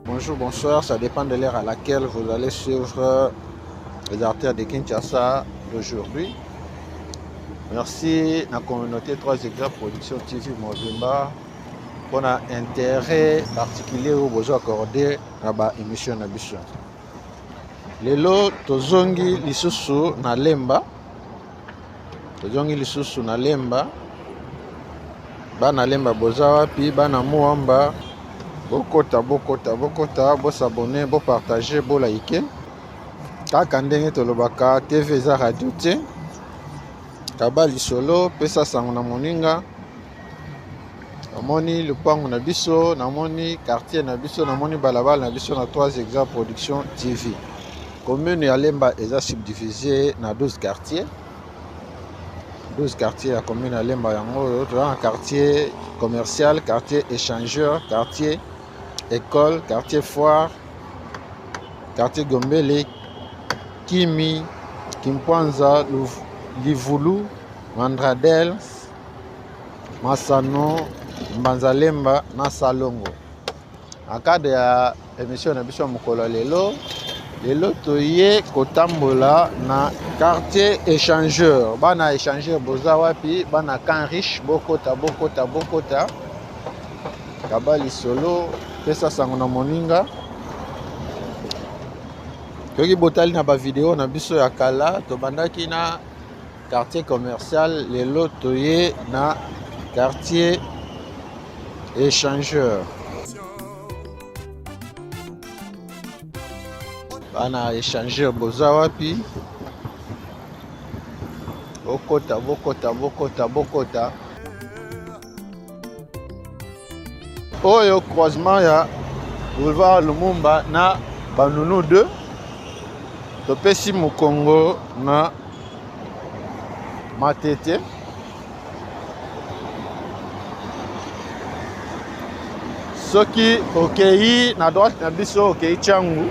Bonjour, bonsoir, ça dépend de l'heure à laquelle vous allez suivre les artères de Kinshasa d'aujourd'hui. Merci na communauté 3 Exa Production TV Mobimba pour un intérêt particulier oyo bozo accordé na ba émission na biso. Lelo tozongi lisusu na Lemba, tozongi lisusu na Lemba. Bana Lemba boza wapi? Bana Muamba bokota bokota bokota, bosabone, bopartage, bolike. Kaka ndenge tolobaka, TV eza radio te. Kaba lisolo, pesa sango na moninga. Namoni lupango na biso, namoni quartier na biso, namoni balabala na biso na 3 Exa Production TV. Commune ya Lemba eza subdivisée na 12 quartiers. 12 quartiers ya commune ya Lemba yango oyo toza na quartier commercial, quartier échangeur, quartier école, quartier foire, quartier Gombele, Kimi, Kimpwanza, Livulu, Mandradel, Masano, Mbanzalemba na Salongo. Na cadre ya émission na biso ya mokolo ya lelo, lelo toye kotambola na quartier échangeur. Bana échangeur boza wapi? Bana camp riche, bokota bokota bokota. Kaba lisolo, pesa sango na moninga. Soki botali na ba video na biso ya kala, tobandaki na quartier commercial, lelo toye na quartier échangeur. Bana échangeur boza wapi? Bokota bokota bokota bokota. Oyo croisement ya boulevard Lumumba na Banunu 2, topesi mokongo na Matete. Soki okei na droite na biso okei Tshangu.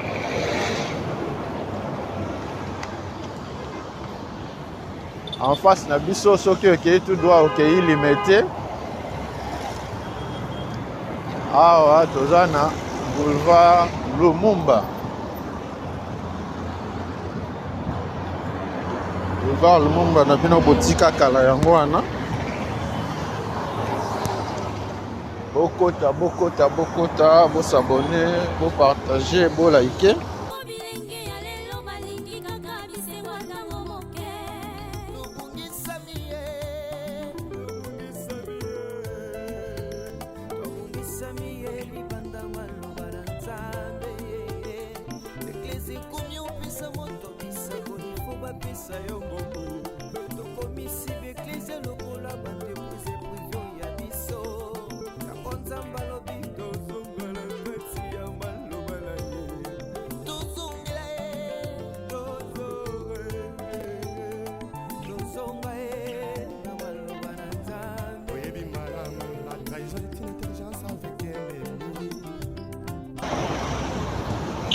En face na biso soki okei tout droit okei Limete. Awa toza na boulevard Lumumba. Boulevard Lumumba na bino botika kala yango wana. Bokota bokota bokota, bosabone, bopartage, bolike.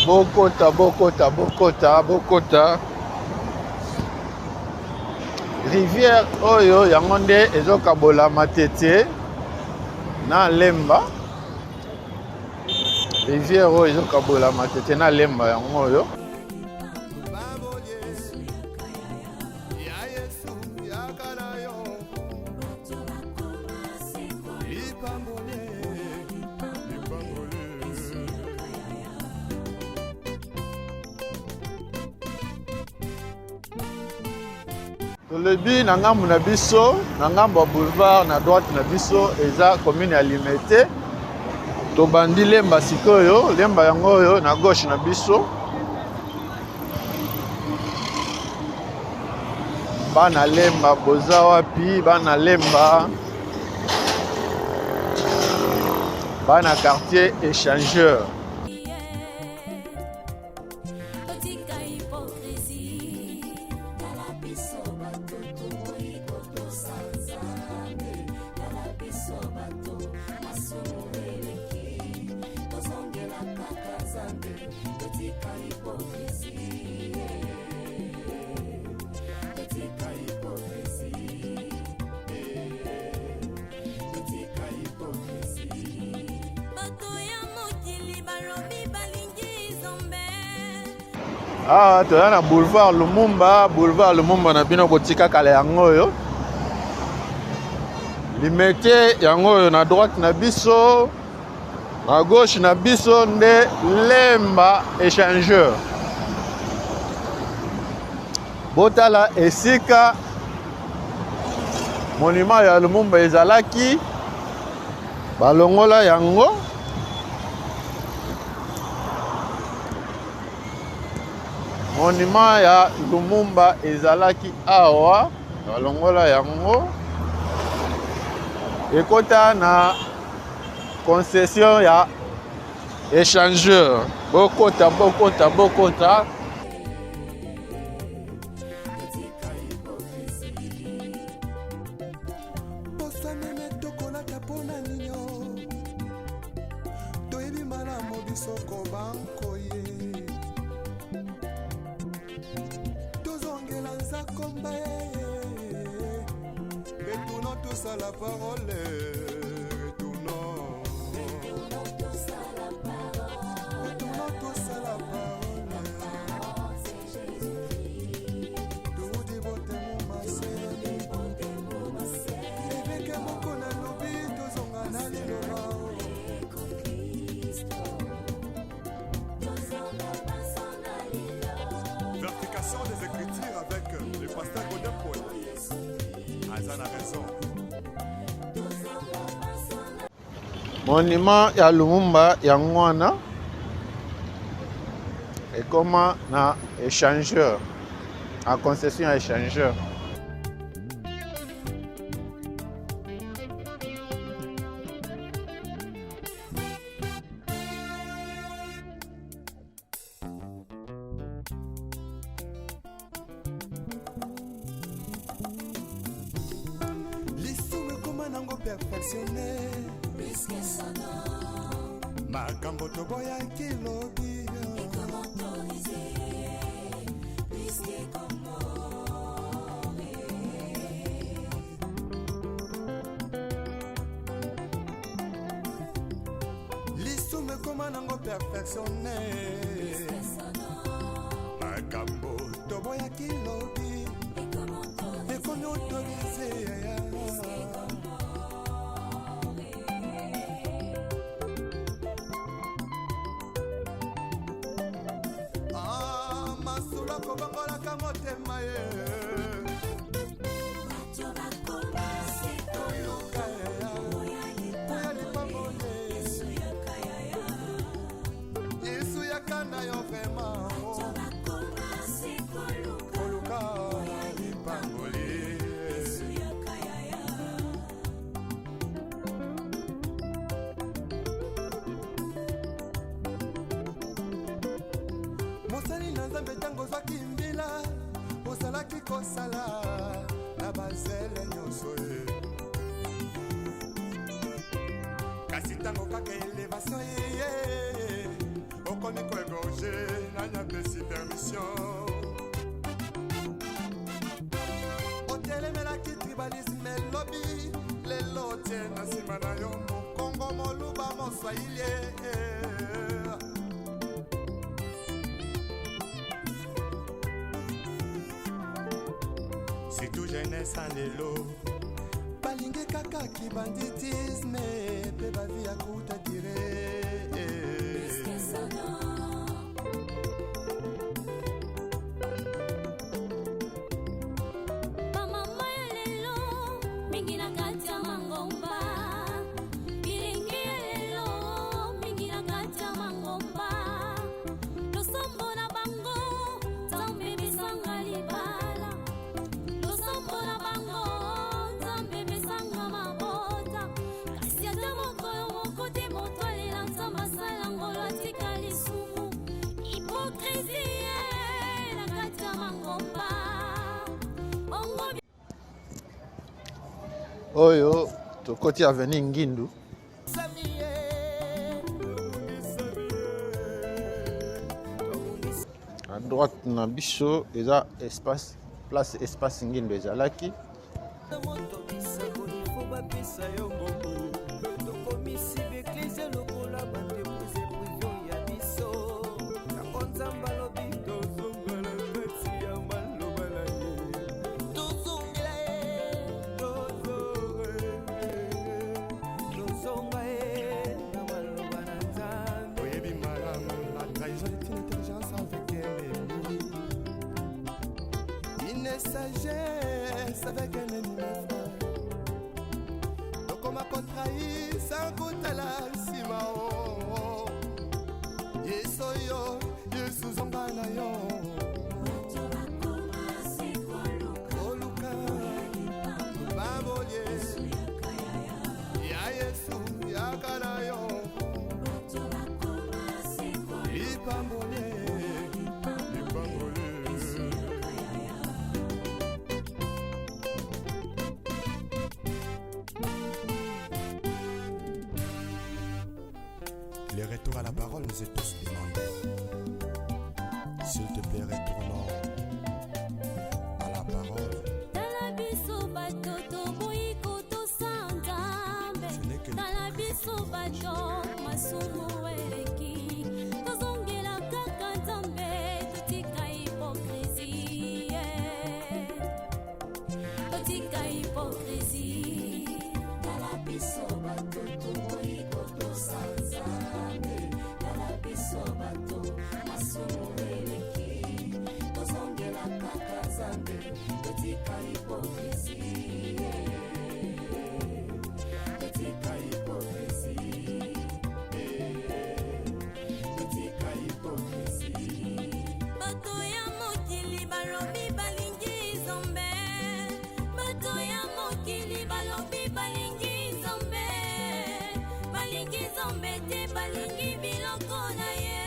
Bokota bokota bokota bokota. Rivière oyo yango nde ezokabola Matete na Lemba. Rivière oyo ezokabola Matete na Lemba yango oyo. Tolobi na ngambo na biso, na ngambo ya boulevard na droite na biso eza commune ya Limete. Tobandi Lemba sikoyo, Lemba yango oyo na gauche na biso. Bana Lemba boza wapi? Bana Lemba, bana quartier échangeur. Awa toza na boulevard Lumumba, boulevard Lumumba na bino botika kala yango oyo. Limete yango oyo na droite na biso, na gauche na biso nde Lemba échangeur. Botala esika monument ya Lumumba ezalaki, balongola yango. Monument ya Lumumba ezalaki awa, balongola yango, ekota na concession ya échangeur. Bokota, bokota, bokota. Vérification des Écritures avec le pasteur Godin Paul. Aza na raison. Monument ya Lumumba yango wana ekoma na échangeur, en concession ya échangeur. Lisumu ekoma nango perfectionne makambo toboyaki lobi. Lisumu ekoma nango perfectionne makambo toboyaki lobi ekomi autorise. Ah, masolo akobongolaka motema ye. Toluka ya lipamboli. Yesu yaka na yo vraiment. Koluka lipamboli. Mosali na Nzambe, ntango ozwaki mbila, ozalaki kosala na bazele nyonso ye. Kasi ntango kaka élévation eye, okomi koégorger. Nani apesi permission? Otelemelaki tribalisme elobi, lelo otie na nsima na yo Mokongo, Moluba, Moswahili. Surtout jeunesse ya lelo balingi kaka kibanditisme mpe bavie ya courte durée. Bamama ya lelo mingi na kati ya mangomba, bilingi ya lelo mingi na kati ya mangomba, losambo na bango Nzambe pesanga libala, losambo na bango Nzambe pesanga mabota, kasi ata mokolo moko te moto alela Nzambe asala ngolo atika lisumu. Hypocrisie na kati ya mangomba bongo. Oyo tokoti avenue Ngindu. À droite na biso eza espace place espace Ngindu ezalaki. Moto bisakoli fo bapesa yo mbongo. Tokomisi baeklezia lokola baentreprise privée ya biso. Yango Nzambe alobi tozonga. Alliance avec un ennemi, mes frères. Tokoma kotrahir sans kotala nsima o. Yesu yo, Yesu zonga na yo. Koluka babolie ya Yesu yaka na yo. Lipambolie, lipambolie. Le retour à la parole nous est tous demandé. S'il te plaît, retournons à la parole. Tala biso bato toboyi kotosa Nzambe. Ce n'est que Tala biso bato masumu eleki, tozongela kaka Nzambe, totika hipokrisie, totika hipokrisie. Tala biso bato toboyi kotosa Nzambe. Tala biso bato masumu eleki, tozongela kaka Nzambe, totika hipokrisie, totika hipokrisie, totika hipokrisie. Bato ya mokili balobi balingi Nzambe, bato ya mokili balobi balingi Nzambe, balingi Nzambe te, balingi biloko na ye.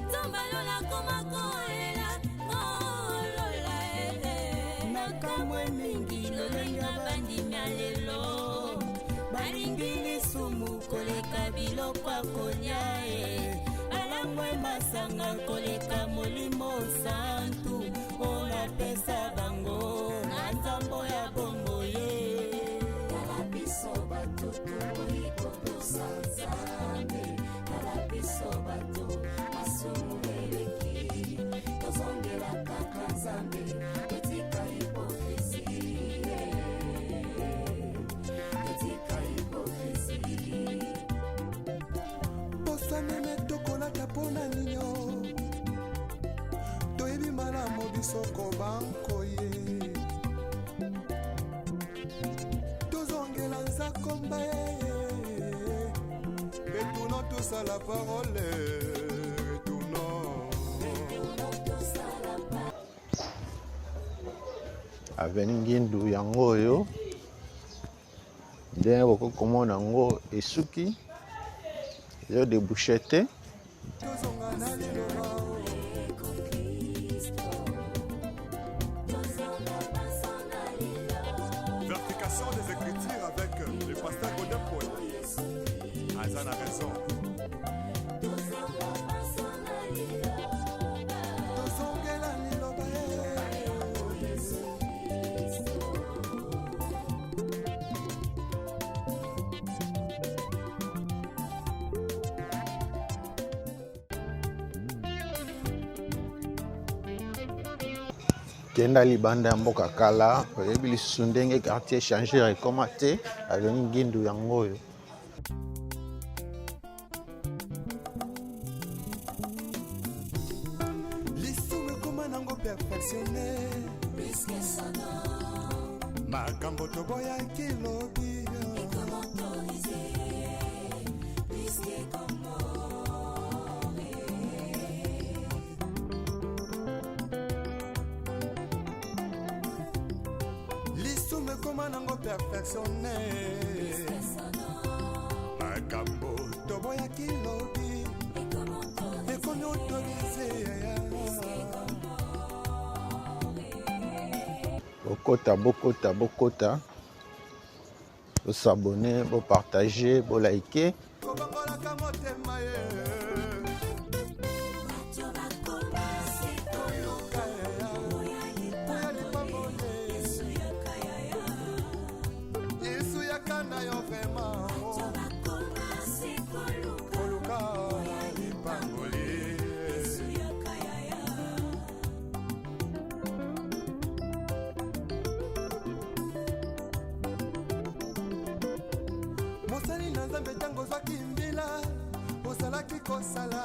Nzambe alola koma kolela kolola e. Nakamwe mingi lolenge bandimi ya lelo balingi lisumu koleka biloko ya kolia e, balangwe masanga koleka Molimo Santu oyo napesa bango na nzambo ya bombo ye. Tala biso bato toboyi kotosa Nzambe. Tala biso bato masumu eleki, tozongela kaka Nzambe, totika hipokrisie, totika hipokrisie. Poso meme tokolata mpo na ninyo, toyebi malamu biso kobanko ye. Tozongela nzakomba ye. Retournons tous à la parole, retournons. Avenue Ngindu yango oyo, ndenge bokoki komona yango esuki, ezo débouche te. Tozonga na liloba o. Vérification des Écritures avec le pasteur Godin Paul. Azan a raison. Tozongela liloba ye. Kenda libanda ya mboka kala, oyebi lisusu ndenge quartier échangeur ekoma te. Avenue Ngindu yango oyo. Lisumu ekoma nango perfectionne, makambo toboyaki lobi. Lisumu ekoma nango perfectionne, makambo toboyaki lobi ekomi autorise. Bokota, bokota, bokota, bosabone, bopartage, bolike. Kobongolaka motema ye. Koluka ye, oya lipamboli. Yesu yaka na yo vraiment. Koluka lipamboli. Mosali na Nzambe, ntango ozwaki mbila, ozalaki kosala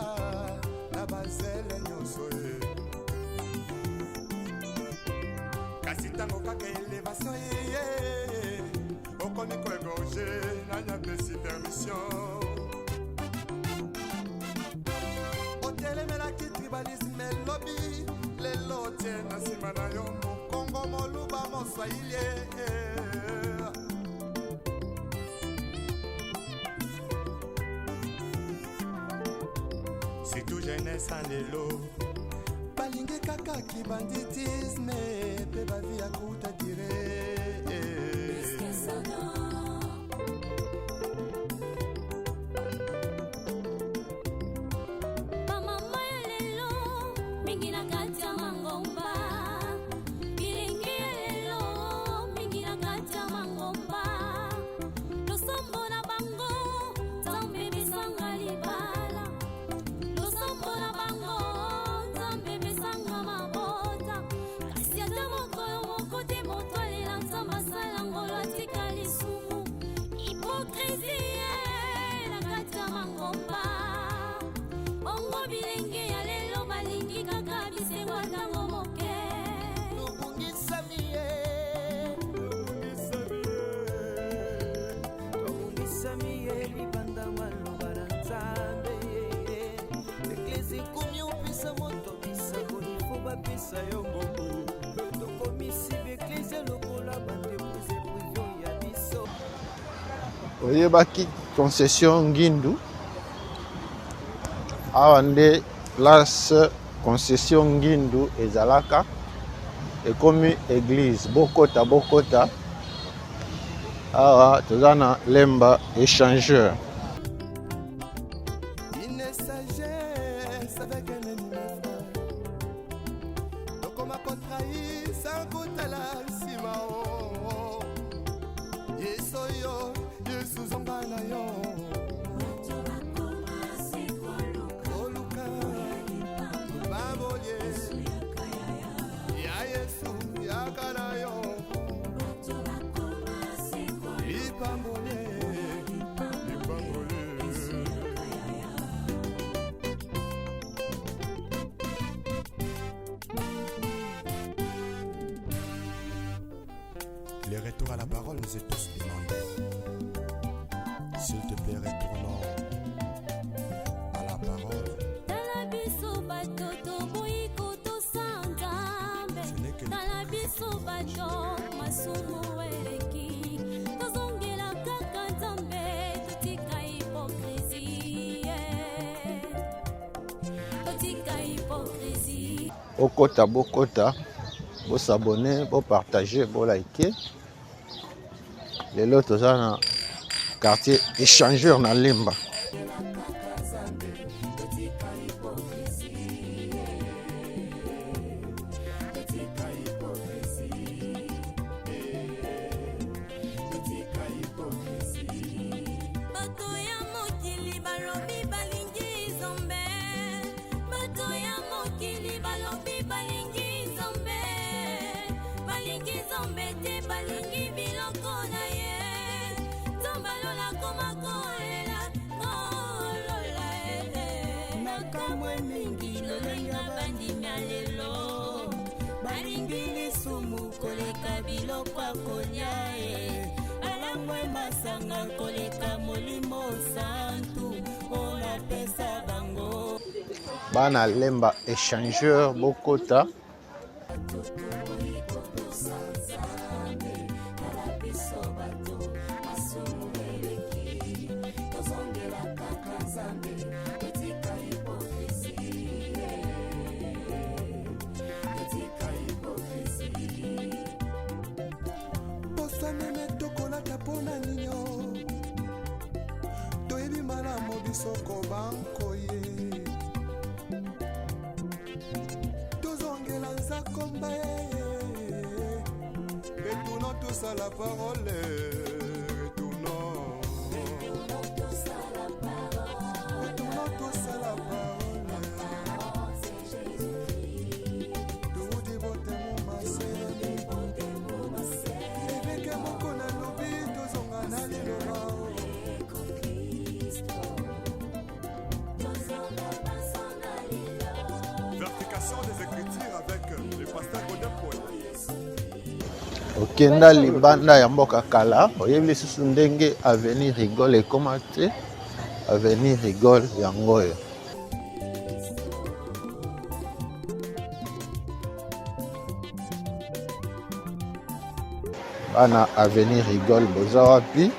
na bazele nyonso ye. Kasi Ntango kaka elevation eye, okomi koegorge. Nani apesi permission? Otelemelaki tribalisme elobi, lelo otie na nsima na yo mokongo, moluba, moswahili. Surtout jeunesse ya lelo balingi kaka kibanditisme mpe bavi ya kuta dire. Bamama ya lelo mingi na kati ya mangomba, bilenge ya lelo mingi na kati ya mangomba, losambo na bango Nzambe besanga libala, losambo na bango Nzambe besanga mabota, kasi ata mokolo moko te moto alela Nzambe asala ngolo atika lisumu. Hypocrisie na kati ya mangomba. Bongo bilenge ya lelo balingi kaka bisengo ntango moke. Tobungisami ye, tobungisami ye libanda maloba na Nzambe. Eklesi ekomi opesa moto bisakoli, fo bapesa yo mbongo. Tokomisi baeklezia lokola baentreprise privé ya biso. Oyebaki concession Ngindu, awa nde place concession Ngindu ezalaka, ekomi église. Bokota, bokota awa, toza na Lemba échangeur. Une sagesse avec un ennemi, frère. Tokoma kotrahir sans kotala nsima o. Yesu yo, Yesu zonga na yo. Koluka babolie ya Yesu, yaka na yo. Lipambolie, lipambolie. Le retour à la parole nous est tous demandé. S'il te plaît, retournons à la parole. Tala biso bato toboyi kotosa Nzambe. Ce n'est que Tala biso bato masumu eleki, tozongela kaka Nzambe, totika hypocrisie, totika hypocrisie. Bokota, bokota, bos'abonner, bopartager, bolike. Lelo toza na quartier échangeur na Lemba. Bato ya mokili balobi balingi Nzambe, bato ya mokili balobi balingi Nzambe, balingi Nzambe te, balingi biloko na ye. Nzambe alola koma kolela ngolola. Nakamwe mingi lolenge bandimi ya lelo balingi lisumu koleka biloko ya kolia e, balangwe masanga koleka Molimo Santu oyo napesa bango. Bana Lemba échangeur, bokota. Biso bato masumu eleki, tozongela kaka Nzambe, totika hypocrisie, totika hypocrisie. Poso meme tokolata mpona ninio, toyebi malamu biso kobankoye. Tozongela nzakomba ye. Retournons tous à la parole, retournons, retournons tous à la parole. Toudi botemo maseni ebeke moko nalobi, tozonga na liloba. Vérification des Écritures avec le pasteur Godin Paul. Okenda libanda ya mboka kala, oyebi lisusu ndenge avenue Rigole ekoma te. Avenue Rigole yango oyo. Bana avenue Rigole boza wapi?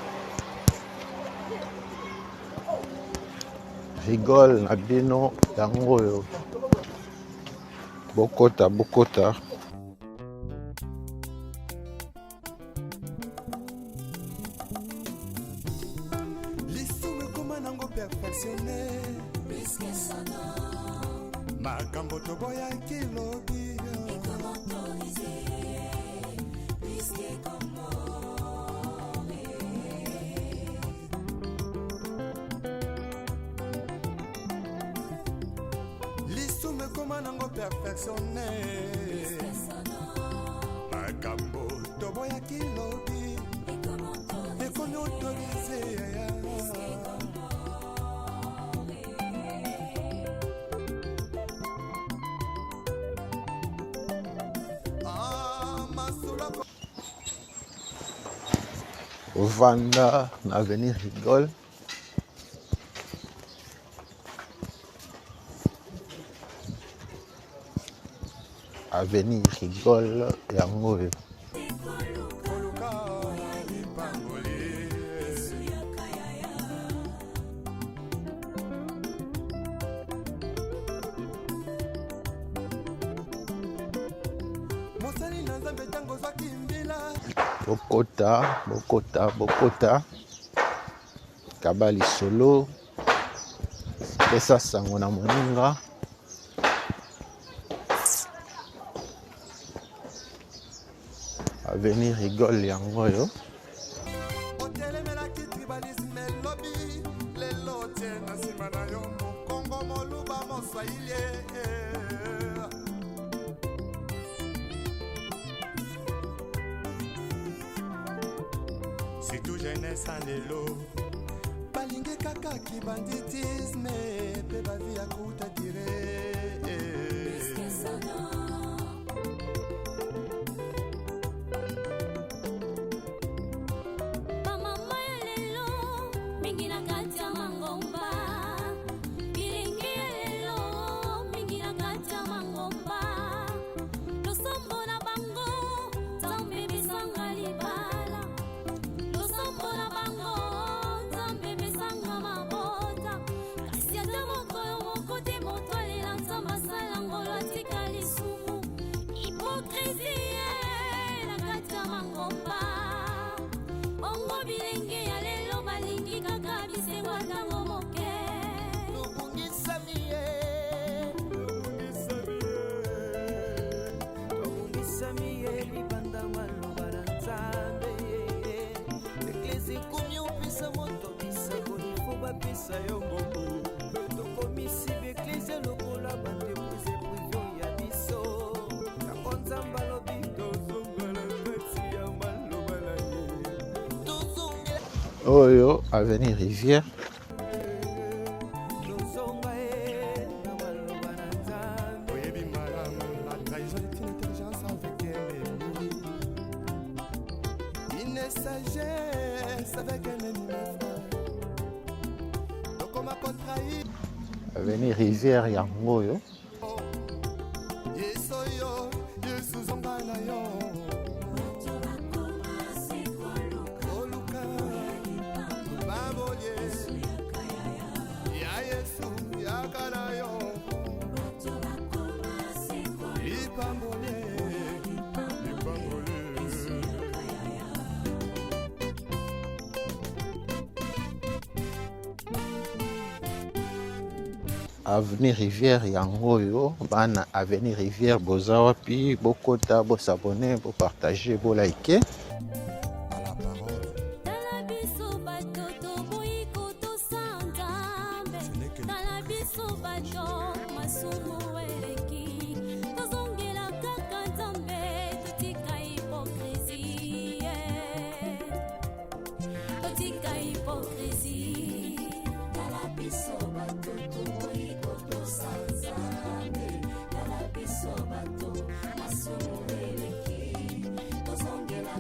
Rigole na bino yango oyo. Bokota, bokota. Lisumu ekoma nango perfectionne, makambo toboyaki lobi. Lisumu ekoma nango perfectionne, makambo toboyaki lobi ekomi autorise. Ah, masolo. Ovanda na avenue Rigole. Avenue Rigole yango oyo. Koluka lipamboli. Mosali na Nzambe, ntango ozwaki mbila. Bokota, bokota, bokota. Kaba lisolo, pesa sango na moninga. Avenue Rigole yango oyo. Otelemelaki tribalisme elobi, lelo otie na nsima na yo mokongo, moluba, moswahili. Surtout jeunesse ya lelo balingi kaka kibanditisme mpe bavi ya kuta dire. Bamama ya lelo mingi na kati ya mangomba, bilenge ya lelo mingi na kati ya mangomba, losambo na bango Nzambe besanga libala, losambo na bango Nzambe besanga mabota, kasi ata mokolo moko te moto alela Nzambe asala ngolo atika lisumu. Hypocrisie na kati ya mangomba. Bongo bilenge ya lelo balingi kaka bisengo ntango moke. Tobungisami ye, tobungisami ye libanda maloba na Nzambe. Eklesi ekomi opesa moto bisakoli fo bapesa yo mbongo. Tokomisi baeklese lokola baentreprise privé ya biso. Yango Nzambe alobi tozongela kati ya maloba na ye, tozongela. Oyo avenue Rivière. Tozonga ye na maloba na Nzambe. Oyebi malamu, la trahison est une intelligence avec un ennemi, une sagesse avec un ennemi, mes frères. Tokoma kotrahir. Avenue Rivière yango oyo. Yesu oyo, Yesu, zonga na yo. Koluka lipamboli ya Yesu, yaka na yo lipamboli, lipamboli. Avenue Rivière yango oyo. Bana avenue Rivière boza wapi? Bokota, bos'abonner, bopartager, bolike. À la parole. Tala biso bato toboyi kotosa Nzambe. Ce n'est que Tala biso bato masumu eleki, tozongela kaka Nzambe, totika hypocrisie, totika hypocrisie. Tala biso bato toboyi kotosa Nzambe, tala biso bato masumu eleki, tozongela.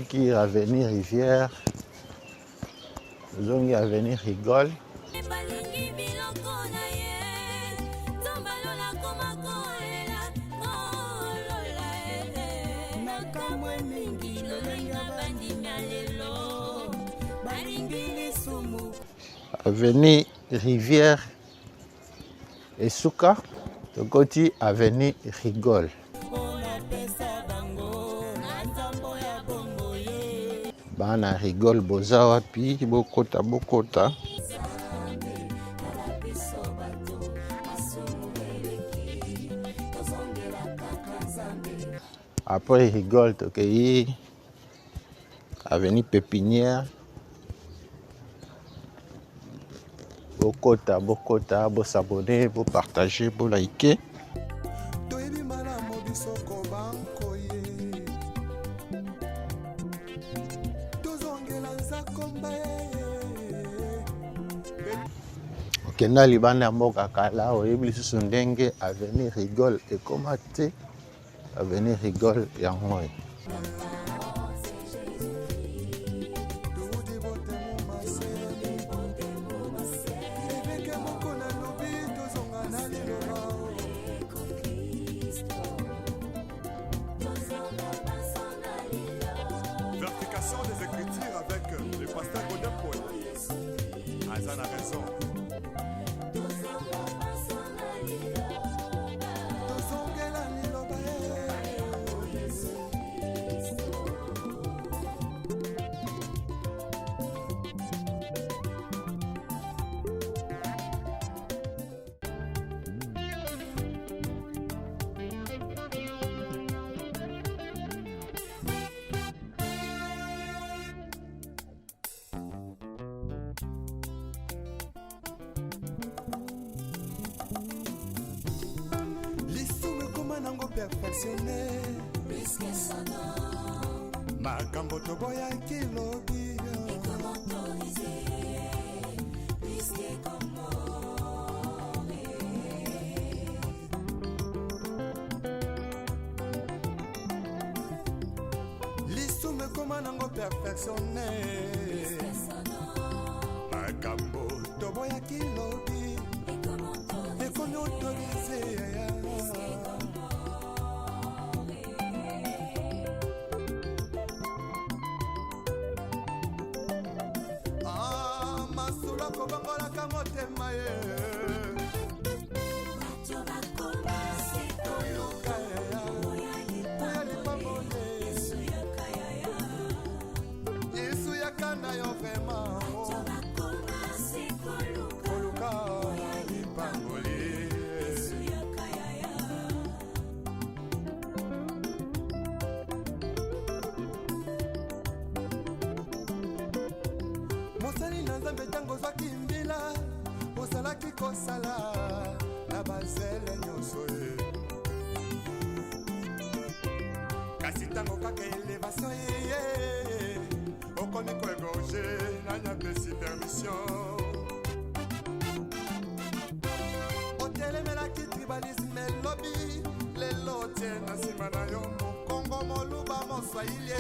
Totiki avenue Rivière, tozongi avenue Rigole. Balingi biloko na ye, Nzambe alola akoma kolela, kolola eh. Nakamwe mingi lolenge ya bandimi ya lelo, balingi lisumu. Avenue Rivière esuka, tokoti avenue Rigole. Bana Rigole boza wapi? Bokota, bokota. Après Rigole tokei avenue Pépinière. Bokota, bokota, bosabone, bopartage, bolike. Toyebi malamu biso kobankoye, tozongela nzakomba ye. Okenda libanda ya mboka kala, oyebi lisusu ndenge avenue Rigole ekoma te. Avenue Rigole yango oyo. Vérification des Écritures avec le pasteur Godin Paul. Aza na raison. Tozongela liloba ye. Lisumu ekoma nango perfectionne, makambo toboyaki lobi. Lisumu ekoma nango perfectionne, makambo toboyaki lobi ekomi autorise. Ah, masolo akobongolaka motema ye. Koluka ya lipamboli, Yesu yaka na yo vraiment. Koluka lipamboli. Mosali na Nzambe, ntango ozwaki mbila, ozalaki kosala na bazele nyonso ye. Kasi ntango kaka elevation eye, okomi koégorger. Nani apesi permission? Otelemelaki tribalisme elobi, lelo otie na nsima na yo mokongo, moluba, moswahili.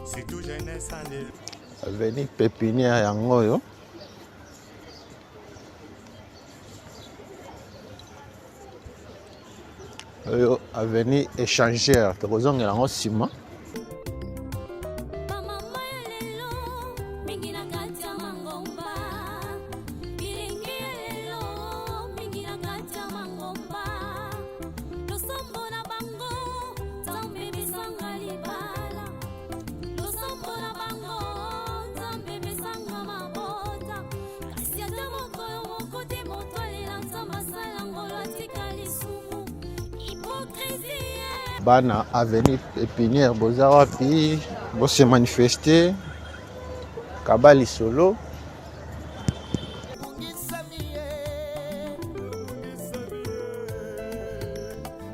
Surtout jeunesse ale. Avenue Pépinière yango oyo. Oyo avenue Échangeur, tokozongela yango nsima. Bamama ya lelo mingi na kati ya mangomba, bilenge ya lelo mingi na kati ya mangomba, losambo na bango Nzambe besanga libala, losambo na bango Nzambe besanga mabota, kasi ata mokolo moko te moto alela Nzambe asala ngolo atika lisumu hypocrisie. Bana avenue Pépinière boza wapi? Bose manifester, kaba lisolo. Tobungisami ye,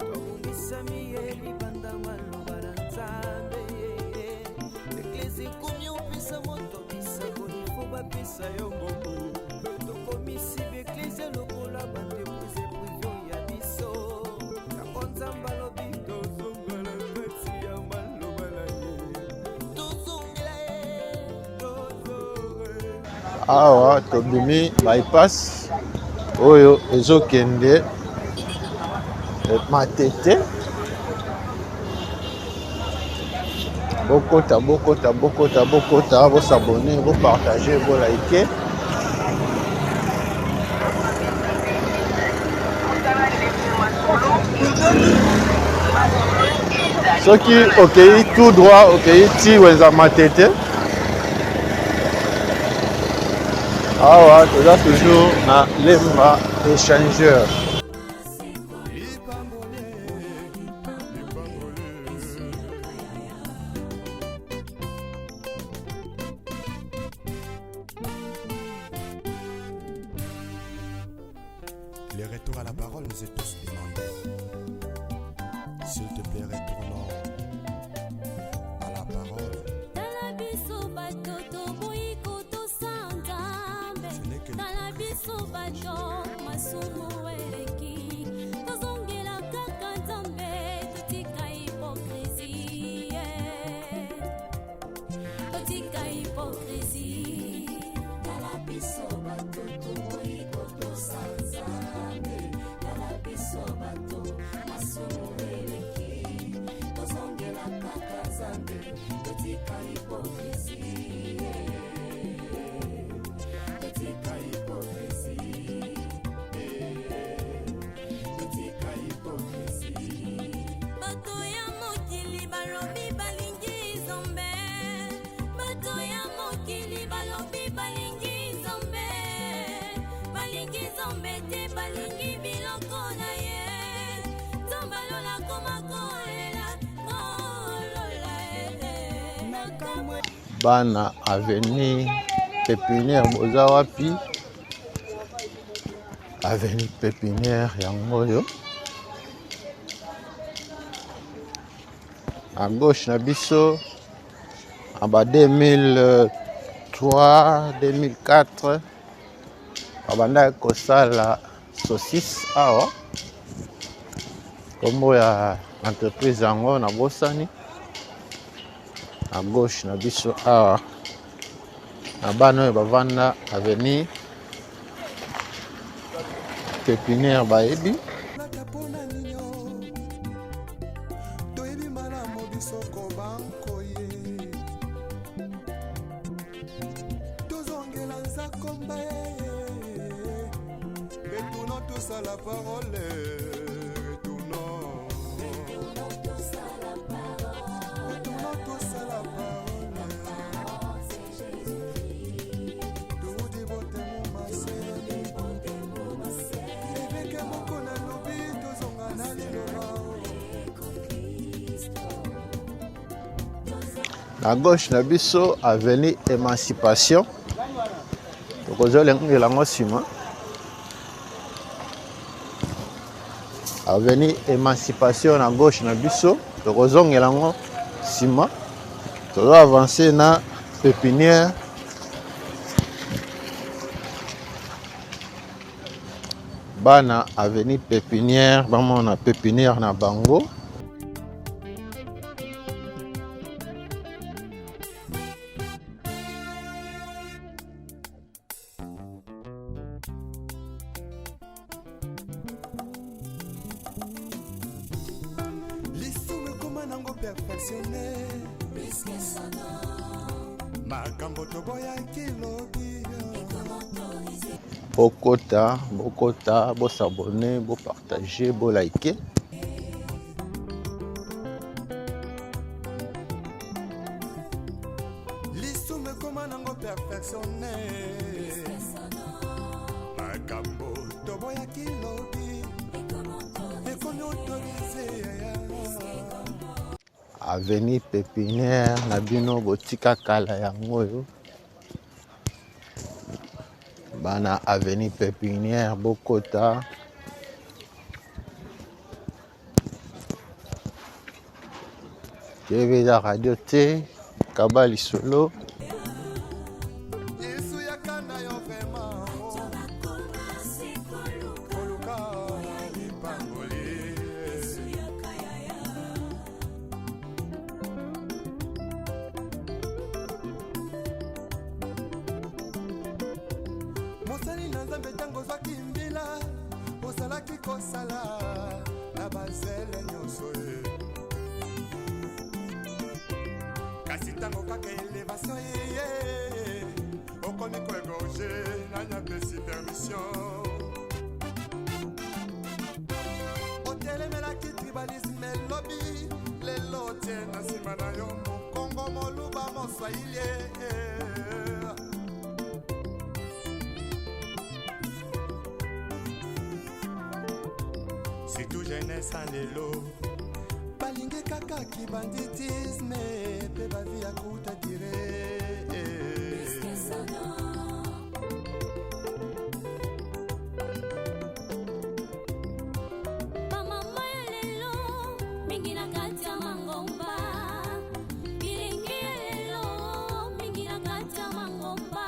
tobungisami ye libanda maloba na Nzambe. Eklesi ekomi opesa moto bisakoli, fo bapesa yo mbongo. Tokomisi baeklese lokola baentreprise. Awa tobimi bypass oyo ezokende Matete. Bokota, bokota, bokota, bokota, bosabone, bopartage, bolike. Soki okei tout droit, okei ti wenza Matete. Awa toza toujours na Lemba échangeur. Le retour à la parole nous est tous demandé. S'il te plaît, retournons à la parole. Tala biso bato toboyi kotosa Nzambe. Ce n'est que Tala biso bato masumu eleki, tozongela kaka Nzambe, totika hypocrisie, totika hypocrisie. Tala biso bato toboyi kotosa Nzambe. Tala biso bato masumu eleki, tozongela kaka Nzambe, totika hypocrisie, totika hypocrisie, totika hypocrisie. Bato ya mokili balobi balingi Nzambe, bato ya mokili balobi balingi Nzambe, balingi Nzambe te, balingi biloko na ye. Nzambe alola koma kolela kolola e. Bana avenue Pépinière boza wapi? Avenue Pépinière yango oyo. À gauche na biso en bas 2003 2004 babandaki kosala saucisse awa. Kombo ya entreprise yango nabosani. À gauche na biso awa na bana oyo bavanda avenue Pépinière bayebi. Lata mpona ninyo toyebi malamu biso kobankoye tozongela nzakomba retournons tous à la parole, retournons, retournons tous à la parole. Toudi botemu masemi eveke moko nalobi tozonga na liloba. Na gauche na biso avenue Emancipation, tokozolengela yango nsima. Avenue Emancipation na gauche na biso, tokozongela yango nsima. Tozo avancer na Pépinière. Bana avenue Pépinière bamona Pépinière na bango. Lisumu ekoma nango perfectionne, makambo toboyaki lobi. Bokota, bokota, bosabone, bopartage, bolike. Lisumu ekoma nango perfectionne, makambo toboyaki lobi ekomi autorise. Avenue Pépinière na bino botika kala yango oyo. Bana avenue Pépinière bokota. TV eza radio te, kaba lisolo. Yesu yaka na yo vraiment koluka lipamboli. kosala na bazele nyonso ye. Kasi ntango kaka elevation eye, okomi koegorge, nani apesi permission? Otelemelaki tribalisme elobi, lelo otie na nsima na yo mokongo, moluba, moswahili. Surtout jeunesse ya lelo balingi kaka kibanditisme mpe bavi ya kuta dire. Bamama ya lelo mingi na kati ya mangomba, bilenge ya lelo mingi na kati ya mangomba,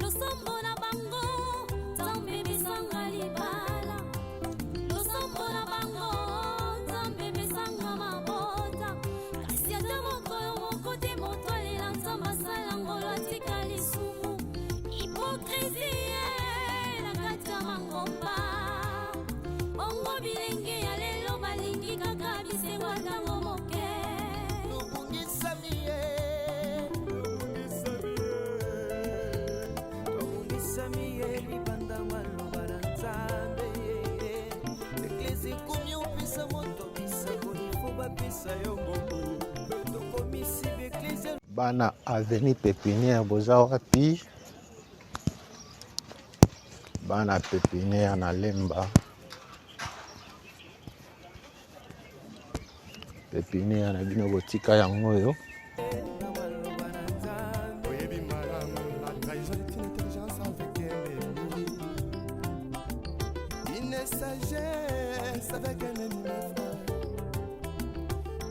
losambo na bango Nzambe besanga libala, losambo na bango Nzambe besanga mabota, kasi ata mokolo moko te moto alela Nzambe asala ngolo atika lisumu. Hypocrisie na kati ya mangomba, bongo bilenge ya lelo balingi kaka bisengo ntango moke. Tobungisami ye, tobungisami ye libanda maloba na Nzambe. Eklesi ekomi opesa moto bisakoli fo bapesa yo mbongo, tokomisi baeklesi. Bana avenue Pépinière, boza wapi? Bana Pépinière na Lemba, Pépinière na bino botika yango oyo. Na maloba na Nzambe. Oyebi malamu, la trahison est une intelligence avec un ennemi, une sagesse avec un ennemi, mes frères.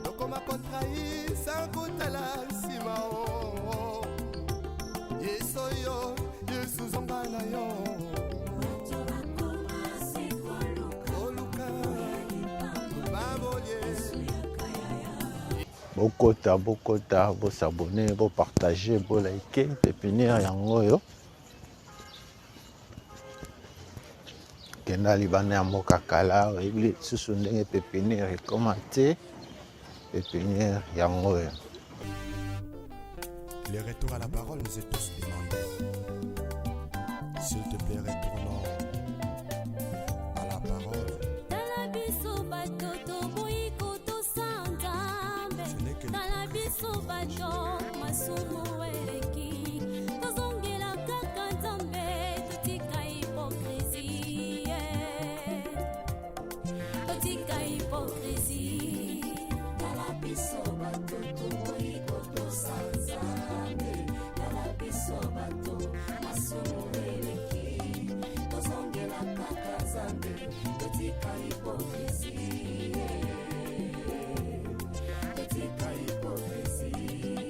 Tokoma kotrahir sans kotala nsima o. Yesu oyo, Yesu zonga na yo. Koluka babolie. Bokota, bokota, bosabone, bopartage, bolike. Pépinière yango oyo. Kenda libanda ya mboka kala, oyebi lisusu ndenge pépinière ekoma te. Pépinière yango oyo. Le retour à la parole nous est tous demandé. S'il te plaît, retournons à la parole. Tala biso bato toboyi kotosa Nzambe. Ce n'est que Tala biso bato masumu eleki, tozongela kaka Nzambe, totika hypocrisie, totika hypocrisie. Tala biso bato toboyi kotosa Nzambe, tala biso bato masumu eleki, tozongela kaka Nzambe, totika hypocrisie, totika hypocrisie,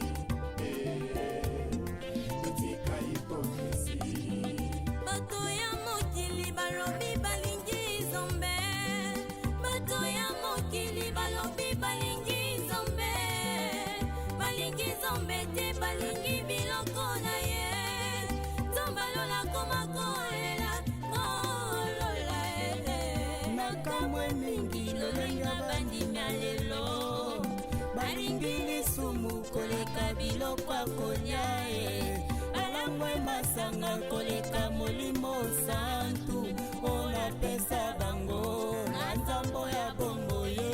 totika hypocrisie. Bato ya mokili balobi balingi Nzambe, bato ya mokili balobi balingi Nzambe, balingi Nzambe te, balingi biloko na ye. Nzambe alola koma kolela kolola ele. Nakamwe mingi lolenge bandimi ya lelo balingi lisumu koleka biloko ya kolia e, balangwe masanga koleka Molimo Santu oyo napesa bango na nzambo ya bongo ye.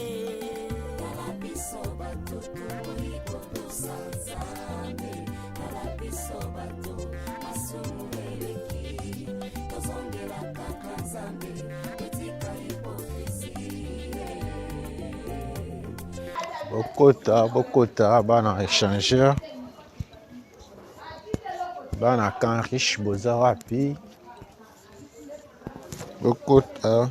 Tala biso bato toboyi kotosa Nzambe, tala biso bato masumu eleki, tozongela kaka Nzambe, totika hypocrisie. Bokota, bokota, bana échangeur, bana camp riche, boza wapi? Bokota.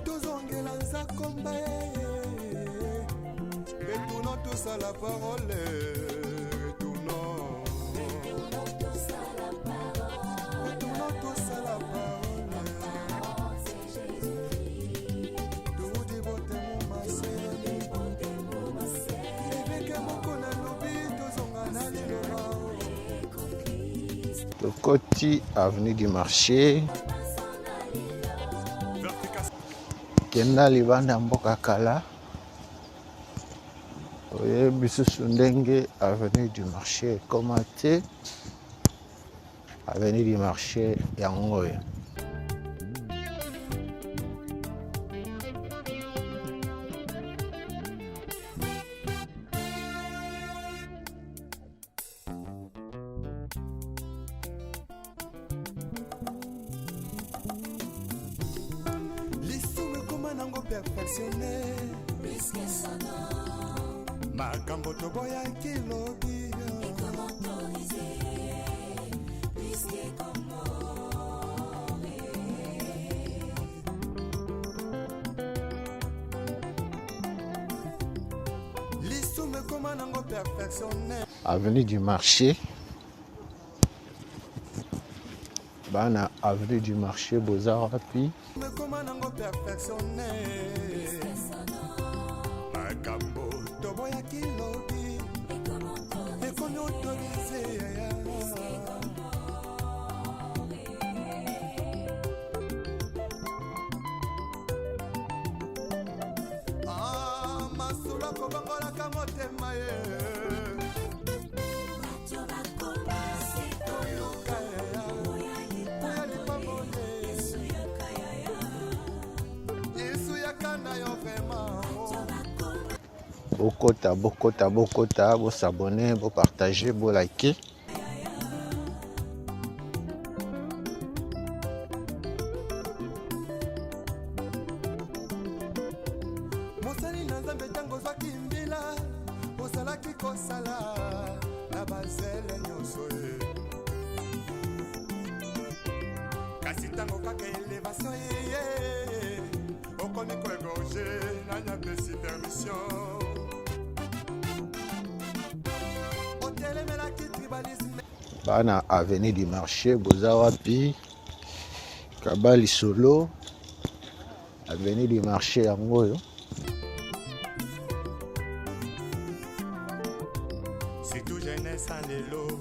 Tozongela nzakomba, retournons tous à la parole, retournons, retournons tous à la parole. Tuudi botemu masele, évêque moko nalobi, tozonga na liloba. Tokoti avenue du marché. Kenda libanda mboka kala. Oyebi susu ndenge avenue du marché ekoma te. Avenue du marché yango oyo. Lisumu ekoma nango perfectionne, makambo toboyaki lobi. Lisumu ekoma nango perfectionne. Avenue du marché, bana avenue du marché boza wapi? Ekoma nango perfectionne, makambo toboyaki lobi ekomi autorise. Ah, masolo akobongolaka motema ye. Koluka ya lipamboli, Yesu yaka na yo vraiment. Bokota, bokota, bokota, bosabone, bopartage, bolike. Mosali na Nzambe, ntango ozwaki mbila, ozalaki kosala na bazele nyonso ye. Kasi ntango kaka élévation eye, okomi koégorge. Nani apesi permission? Otelemelaki tribalisme. Bana avenue du marché boza wapi? Kaba lisolo, avenue du marché yango oyo. Surtout jeunesse ya lelo,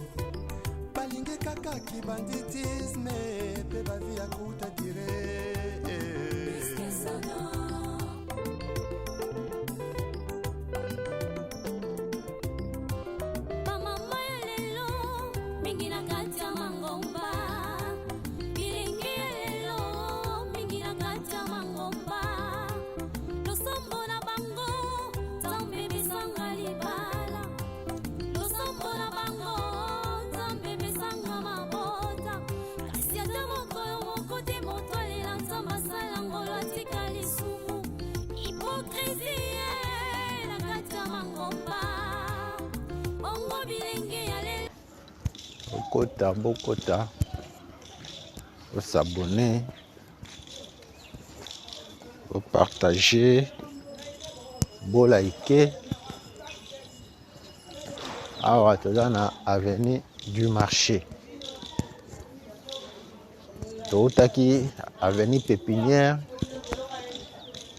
balingi kaka kibanditisme mpe bavi ya kuta dire. Bamama ya lelo mingi na kati ya mangomba, bilingi ya lelo mingi na kati ya mangomba, losambo na bango Nzambe besanga libala, losambo na bango Nzambe besanga mabota, kasi ata mokolo moko te moto alela Nzambe asala ngolo atika lisumu. Hypocrisie na kati ya mangomba, bongo bilenge ya lelo. Bokota, bokota, bosabone, bopartage, bolike. Awa toza na avenue du marché, toutaki avenue Pépinière,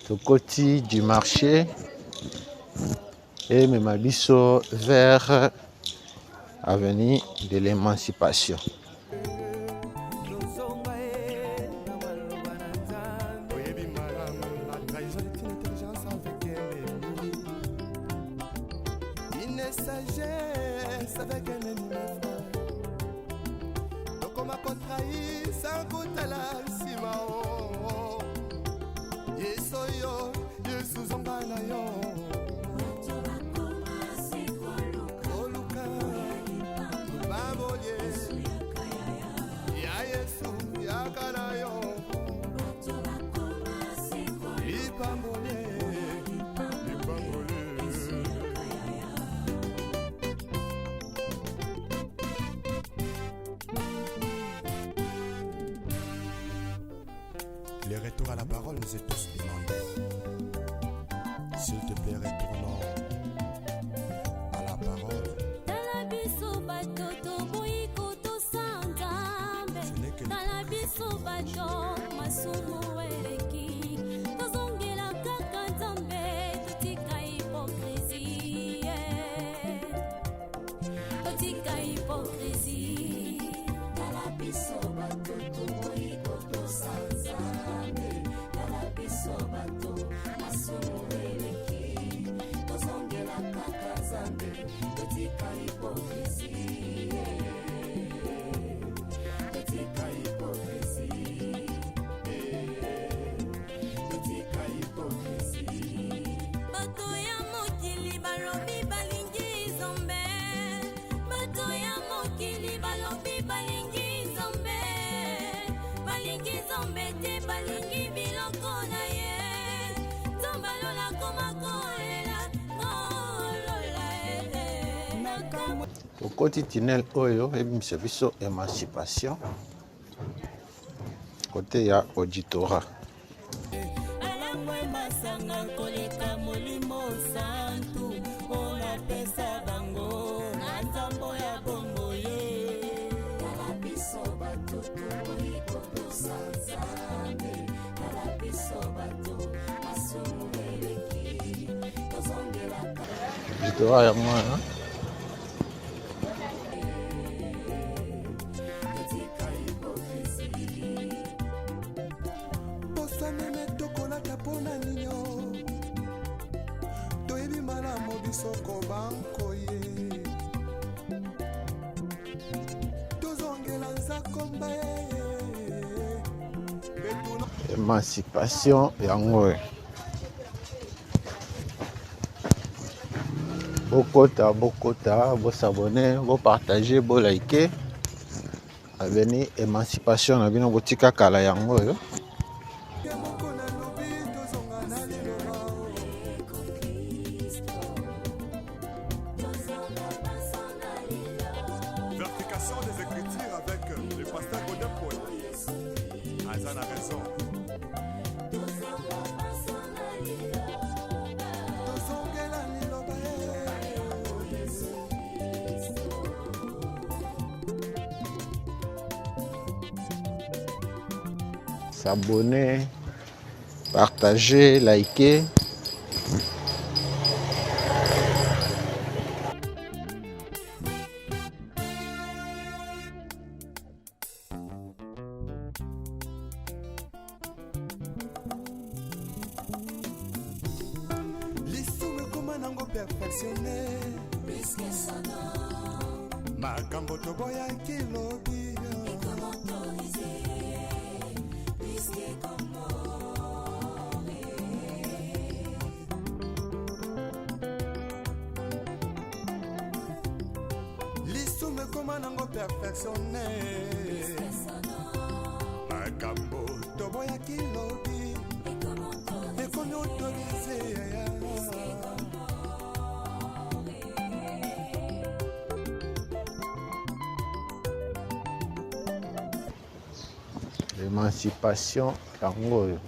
tokoti du marché, emema biso vers avenue de l'Émancipation. Tozonga ye na maloba na Nzambe. Oyebi malamu, la trahison est une intelligence avec un ennemi, une sagesse avec un ennemi, mes frères. Tokoma kotrahir sans kotala nsima o. Yesu oyo, Yesu zonga na yo. Koluka lipamboli ya Yesu yaka na yo. Lipamboli, lipamboli. Le retour à la parole nous est tous demandé. S'il te plaît, retournons à la parole. Tala biso bato toboyi kotosa Nzambe. Ce n'est que Tala biso bato masumu eleki, tozongela kaka Nzambe, totika hypocrisie, totika hypocrisie. te balingi biloko na ye nzambe alola koma kolela kolola Tokoti tunnel oyo ebimisa biso emancipation kote ya auditorat. Alangwe masanga koleka molimo santu mpo napesa bango na nzambo ya bombo ye. Tala biso bato toboyi kotosa Nzambe, tala biso bato masumu eleki, tozongelaka. Auditorat yango wana. Totika hypocrisie. Poso meme tokolata mpo na ninio toyebi malamu biso kobankoye tozongela nzakomba betuna. Emancipation yango oyo. Bokota, bokota, bosabone, bopartage, bolike. Avenue Emancipation na bino botika kala yango oyo. Moko nalobi tozonga na liloba. Verification des Écritures avec le pasteur Godin Paul. Aza na raison. Tozongela liloba. S'abonner, partager, liker. Lisumu ekoma nango perfectionne, makambo toboyaki lobi. Lisumu ekoma nango perfectionne, makambo toboyaki lobi ekomi autorise. Émancipation yango oyo.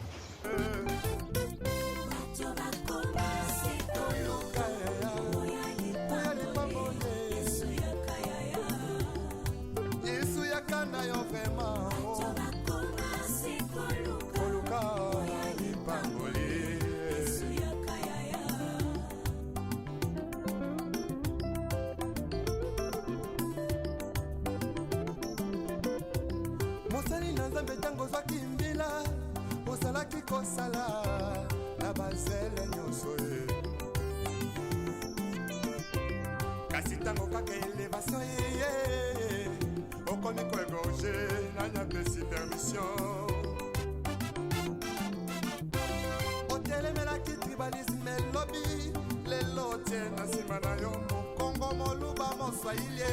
Yesu yaka na yo vraiment koluka lipamboli. Mosali na Nzambe, ntango ozwaki mbila ozalaki kosala na bazele nyonso ye, kasi ntango kaka elevation eye, okomi koegorge. Nani apesi permission? Otelemelaki tribalisme elobi, lelo otie na nsima na yo mokongo, moluba, moswahili.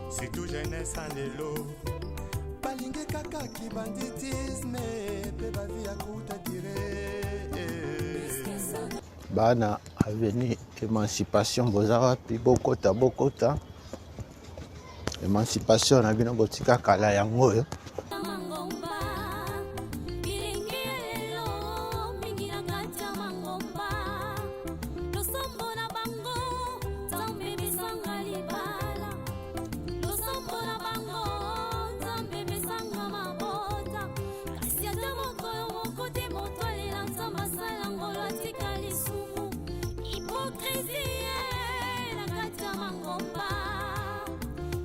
Surtout jeunesse ya lelo balingi kaka kibanditisme mpe bavi ya kuta dire. Bana avenue Emancipation, boza wapi? Bokota, bokota. Emancipation na bino botika kala yango oyo. Mangomba bilingi lelo mingi na kati ya mangomba, losambo na bango Nzambe besanga libala, losambo na bango Nzambe besanga mabota, kasi ata mokolo moko te moto alela Nzambe asala ngolo atika lisumu. Hypocrisie na kati ya mangomba.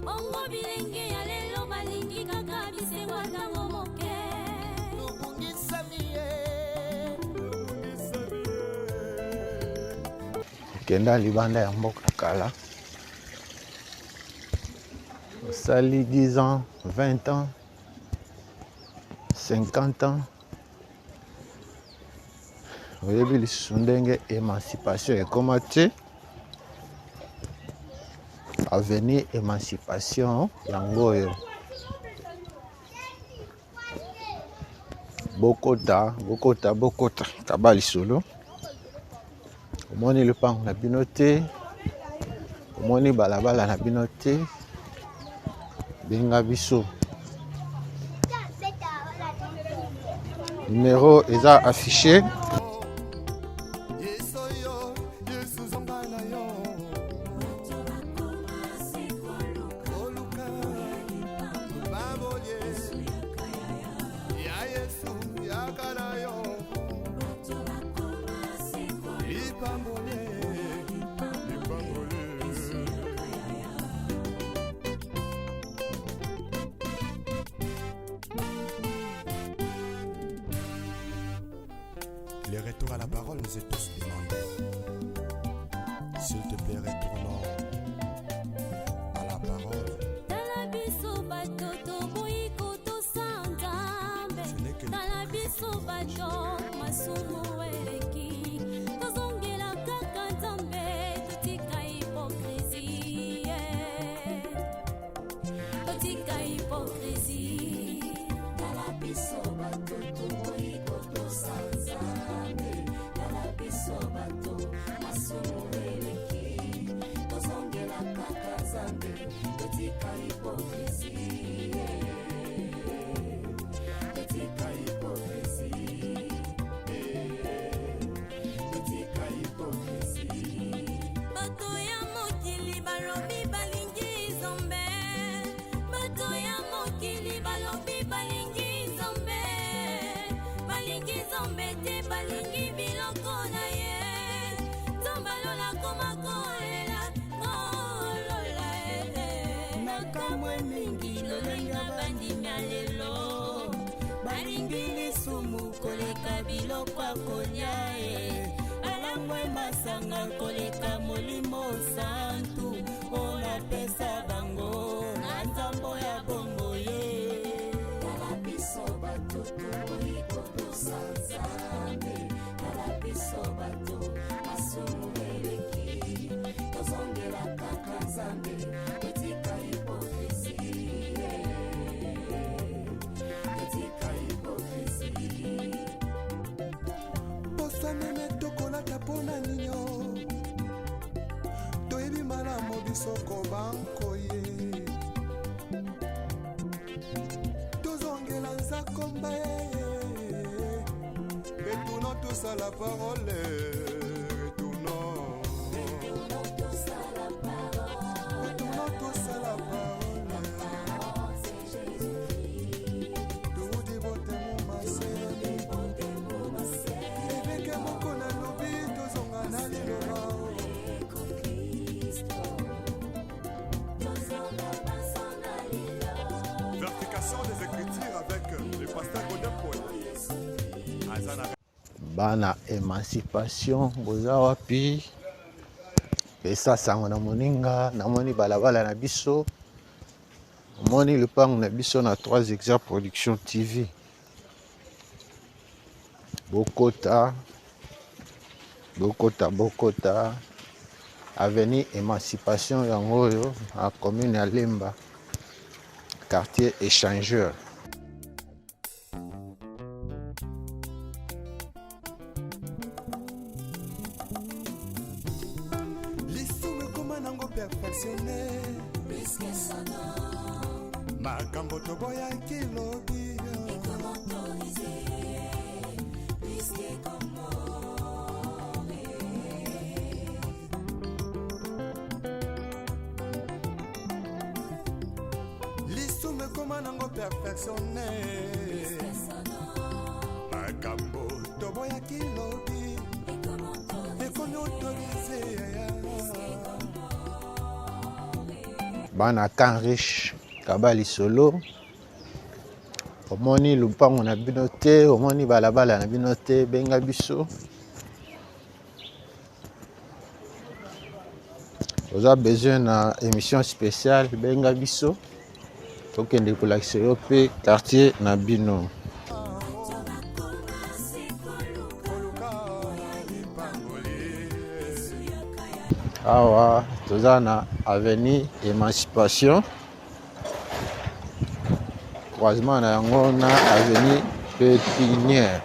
Bongo bilenge ya lelo balingi kaka bisengo ntango moke. Tobungisami ye. Okenda libanda ya mboka kala, osali 10 ans, 20 ans, 50 ans, oyebi lisusu ndenge émancipation ekóma te. Avenue Emancipation yango oyo. Bokota, bokota, bokota. Kaba lisolo. Omoni lupango na bino te. Omoni balabala na bino te. Benga biso. Numero eza affiché. Le retour à la parole nous est tous demandé. S'il te plaît, retournons à la parole. Tala biso bato toboyi kotosa Nzambe. Ce n'est que Tala biso bato masumu eleki. Tozongela kaka Nzambe, totika hypocrisie. Totika hypocrisie. Tala biso bato toboyi kotosa Nzambe. Tala biso bato masumu eleki. Tozongela kaka Nzambe, totika hypocrisie. Totika hypocrisie. Totika hypocrisie. Bato ya mokili balobi balingi Nzambe. Bato ya mokili balobi balingi Nzambe. Balingi Nzambe te, balingi biloko na ye. Nzambe alola koma kolela, kolola eh. Nakamwe mingi lolenge bandimi ya lelo. Balingi lisumu koleka biloko ya kolia e. Balangwe masanga koleka molimo santu oyo napesa bango na nzambo ya bongo ye. Tala biso bato toboyi kotosa Nzambe. Tala biso bato masumu eleki. Tozongela kaka Nzambe, totika hypocrisie. Totika hypocrisie. Poso meme tokolata mpona ninyo toyebi malamu biso kobankoye tozongela nzakomba ye. Retournons tous à la parole, retournons, retournons tous à la parole. Toudi botemo masele eveke moko nalobi tozonga na liloba. Vérification des Écritures avec le pasteur Godin Paul. Azana. Bana Emancipation boza wapi? Pesa sango na moninga, namoni balabala na biso, omoni lupango na biso na 3 Exa Production TV. Bokota, bokota, bokota. Avenue Emancipation yango oyo na commune ya Lemba, quartier échangeur. Lisumu ekoma nango perfectionne makambo toboyaki lobi. Lisumu ekoma nango perfectionne makambo toboyaki lobi ekomi autorise. Bana Camp Riche kaba lisolo, omoni lupango na bino te, omoni balabala na bino te, benga biso. Oza besoin na émission spéciale, benga biso. Tokende kolakisa yo pe quartier na bino. Awa toza na avenue Emancipation, croisement na yango na avenue Pépinière.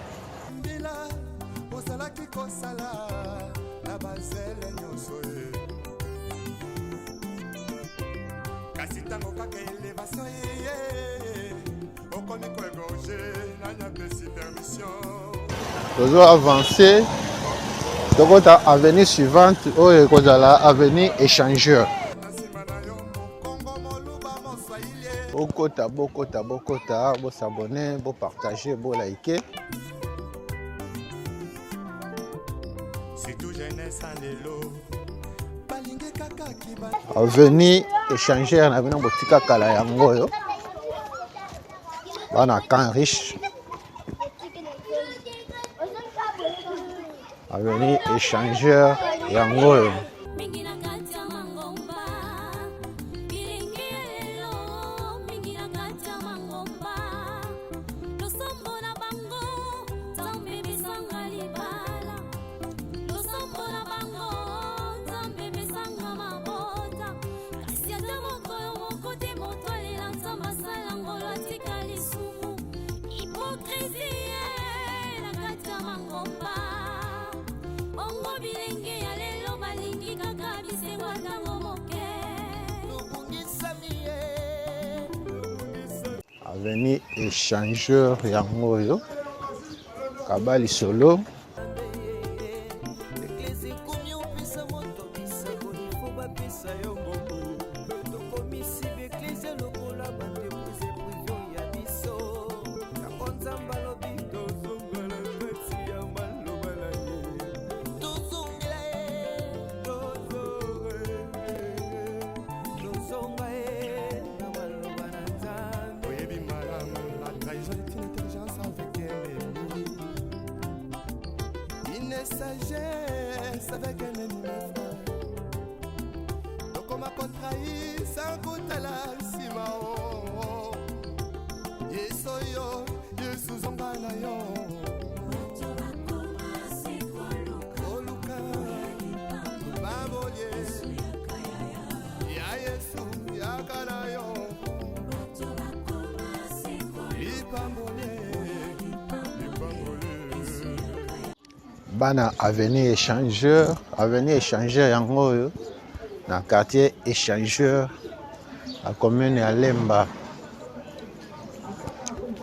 Mbila ozalaki kosala na bazele nyonso ye kasi ntango kaka elevation eye okomi koegorge nani apesi permission. Tozo avancer tokota avenue suivante oyo ekozala avenue Échangeur. Na nsima na yo mokongo moluba moswahili. Bokota, bokota, bokota, bosabone, bopartage, bolike. Surtout jeunesse ya lelo balingi kaka kiba. Avenue Échangeur na bino botika kala yango oyo bana Camp Riche. Avenue Échangeur yango oyo. Mingi na kati ya mangomba bilingi lelo mingi na kati ya mangomba losambo na bango Nzambe pesanga libala losambo na bango Nzambe pesanga mabota kasi ata mokolo moko te moto alela Nzambe asala ngolo atika lisumu hypocrisie na kati ya mangomba bongo bilenge ya lelo balingi kaka bisengo ntango moke. Tobungisami ye. Avenue Échangeur yango oyo kaba lisolo. Eglise ekomi opesa moto bisakoli fo bapesa yo mbongo tokomisi baeglise lokola baentreprise prive ya biso yango Nzambe alobi tozongela kati ya maloba na ye tozongela ye tozonga ye na maloba na Nzambe. Oyebi malamu la trahison est une intelligence avec un ennemi, une sagesse avec un ennemi, mes frères. Tokoma kotrahir sans kotala nsima o Yesu oyo Yesu zonga na yo oluka babolie ya Yesu yaka na yo lipambolie lipambolie. Bana avenue Échangeur, avenue Échangeur yango oyo na quartier Échangeur na commune ya Lemba.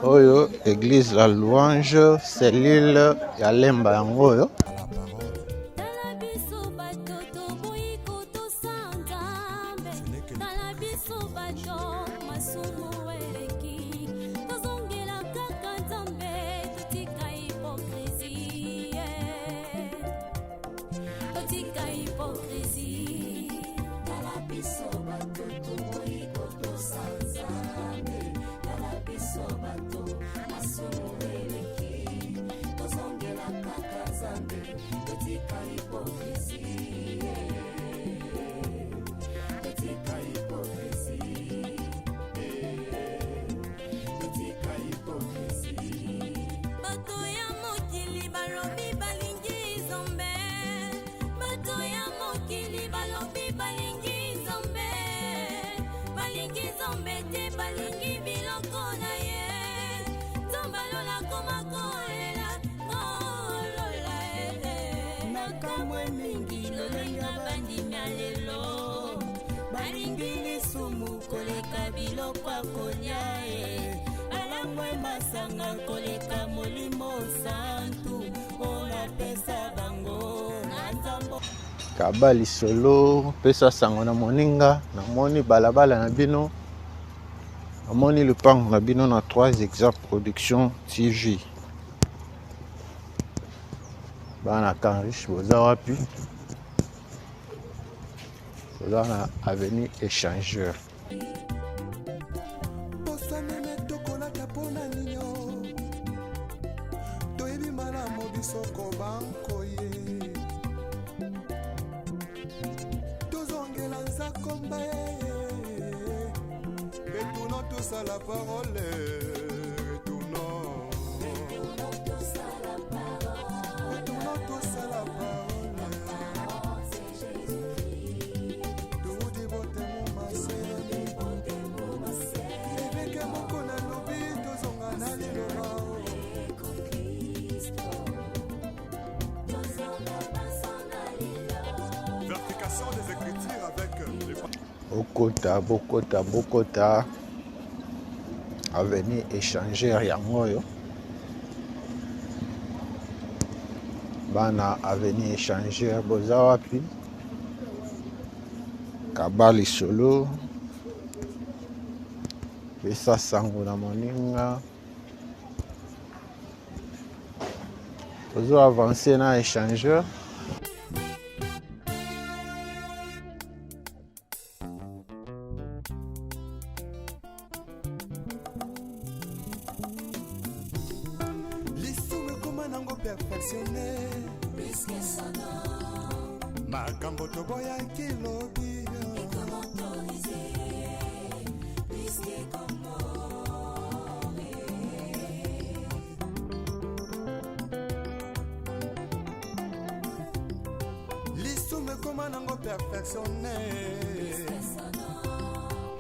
Oyo église la Louange cellule ya Lemba yango oyo. À la parole. Tala biso bato toboyi kotosa Nzambe. Ce n'est que Tala biso bato masumu eleki tozongela kaka Nzambe totika hypocrisie totika hypocrisie. Tala biso bato toboyi kotosa Nzambe tala biso bato masumu eleki tozongela kaka Nzambe totika hypocrisie totika hypocrisie totika hypocrisie. Bato ya mokili balobi balingi Nzambe bato ya mokili balobi balingi Nzambe balingi Nzambe te balingi biloko na ye Nzambe alola koma kolela kolola Nakamwe mingi lolenga bandimi ya lelo balingi lisumu koleka biloko ya kolia e balangwe masanga koleka molimo santu oyo napesa bango na nzambo. Kaba lisolo pesa sango na moninga namoni balabala na bino namoni lupango na bino na 3 Exact Production TV. Bana Camp Riche boza wapi? Toza na avenue Échangeur. Poso meme tokolata mpona nini toyebi malamu biso kobanko ye tozongela nzakomba ye retournons tous à la parole, retournons, retournons tous à la parole. Bokota, bokota, bokota. Avenue échangeur yango oyo. Bana avenue échangeur boza wapi? Kaba lisolo. Pesa sango na moninga. Tozo avancer na échangeur. Lisumu ekoma nango perfectionne makambo toboyaki lobi. Lisumu ekoma nango perfectionne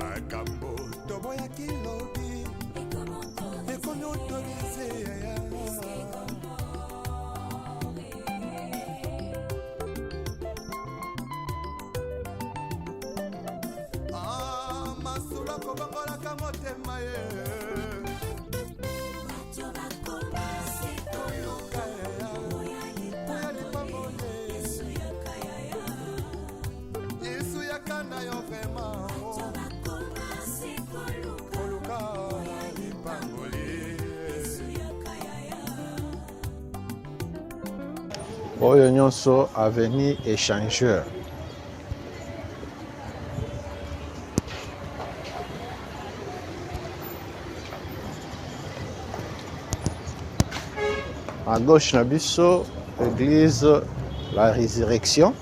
makambo toboyaki lobi ekomi autorise. Ah, masolo akobongolaka motema ye. Koluka oya lipamboli Yesu yaka na yo vraiment. Koluka lipamboli. Oyo nyonso avenue échangeur. À gauche na biso église la résurrection.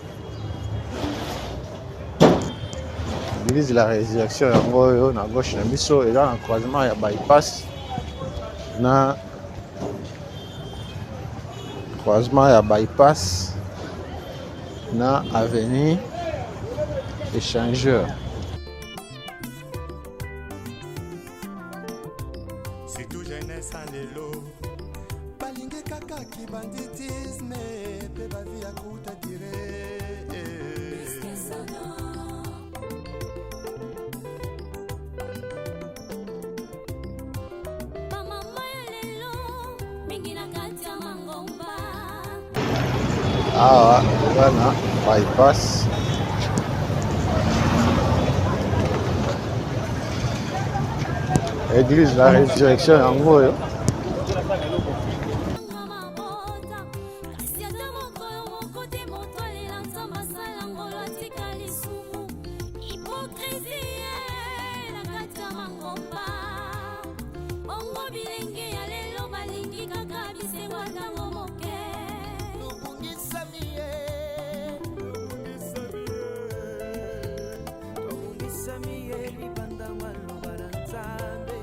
Église la résurrection yango oyo na gauche na biso eza na croisement ya bypass na croisement ya bypass na avenue échangeur. Surtout jeunesse ya lelo balingi kaka kibanditisme mpe bavi ya kuta dire. Bamama ya lelo mingi na kati ya mangomba. Awa eza na bypass. Église la résurrection yango oyo. Mabota kasi ata mokolo moko te moto alela Nzambe asala ngolo atika lisumu hypocrisie na kati ya mangomba. Bongo bilenge ya lelo balingi kaka bisengo ntango moke. Tobungisami ye, tobungisami ye libanda maloba na Nzambe.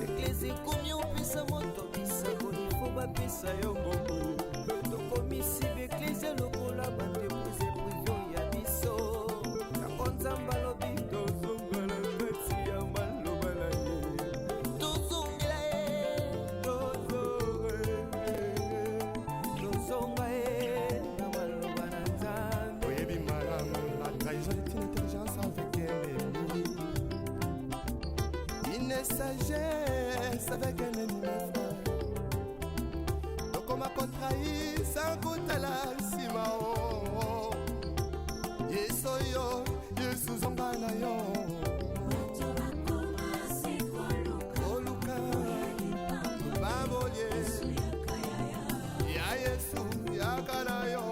Eklesi ekomi opesa moto bisango ifo bapesa yo mbongo. Tokomisi baeklese lokola baentreprise privé ya biso. Yango Nzambe alobi tozongela kati ya maloba na ye, tozongela ye, tozonga ye na maloba na Nzambe. Oyebi malamu, la trahison est une intelligence avec un ennemi, une sagesse avec un ennemi, mes frères. Tokoma kotrahir sans kotala nsima o Yesu oyo Yesu zonga na yo. Koluka lipamboli ya Yesu yaka na yo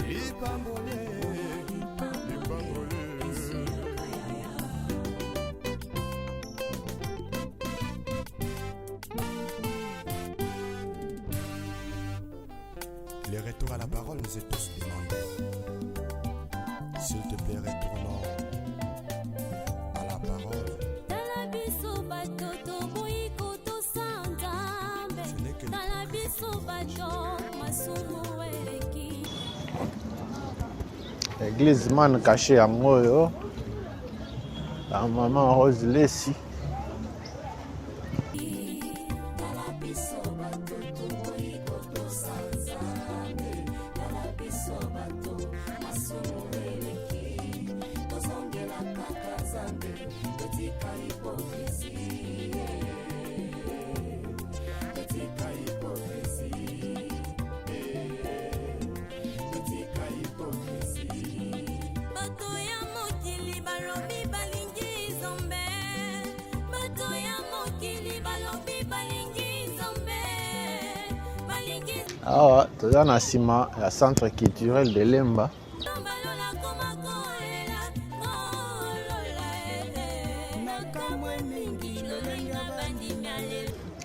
lipamboli lipamboli. Le retour à la parole nous est tous demandé. S'il te plaît, retournons à la parole. Tala biso bato toboyi kotosa Nzambe. Ce n'est que Tala biso bato masumu eleki. Église man caché yango oyo ya mama Rose Lesi. Tala biso bato toboyi kotosa Nzambe. Tala biso bato masumu. Awa toza na nsima ya centre culturel de Lemba.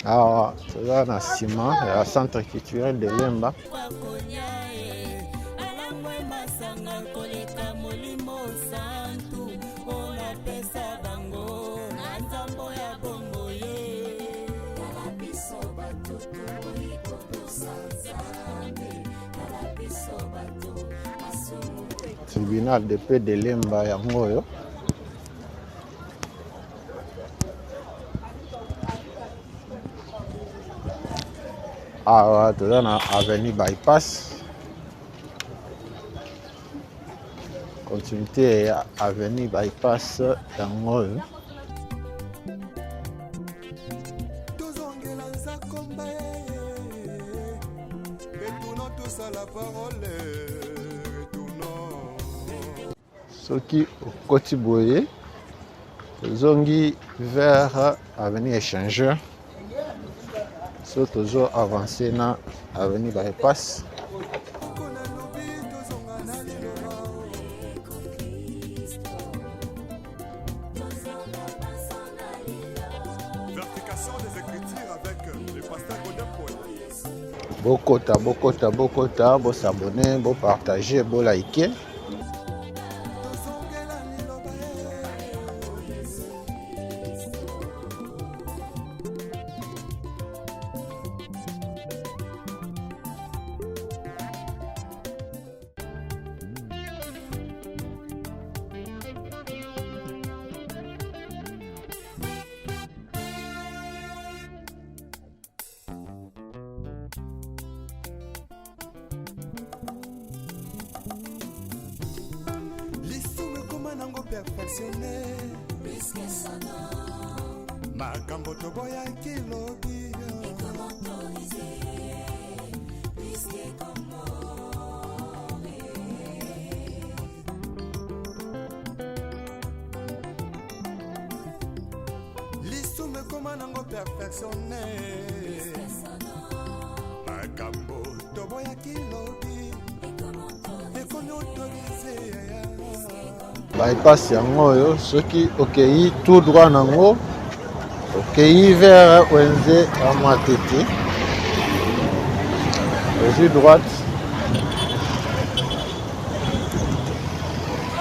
Awa toza na nsima ya centre culturel de Lemba. Tribunal de paix de Lemba yango oyo. Awa toza na avenue bypass, continuité ya avenue bypass yango oyo. Tozongela nzakomba retournons tous à la parole, retournons. Soki okoti boye tozongi vers avenue échangeur, so tozo avancer na avenue bypass. Vérification des Écritures avec le pasteur Godin Paul. Bokota, bokota, bokota, bosabone, bopartage, bolike. Lisumu ekoma nango perfectionné, makambo toboyaki lobi lisumu ekoma nango perfectionné, makambo toboyaki lobi ekomi autorisé. Bypass yango oyo, soki okei tout droit nango okei vers wenze ya Matete, ozwi droite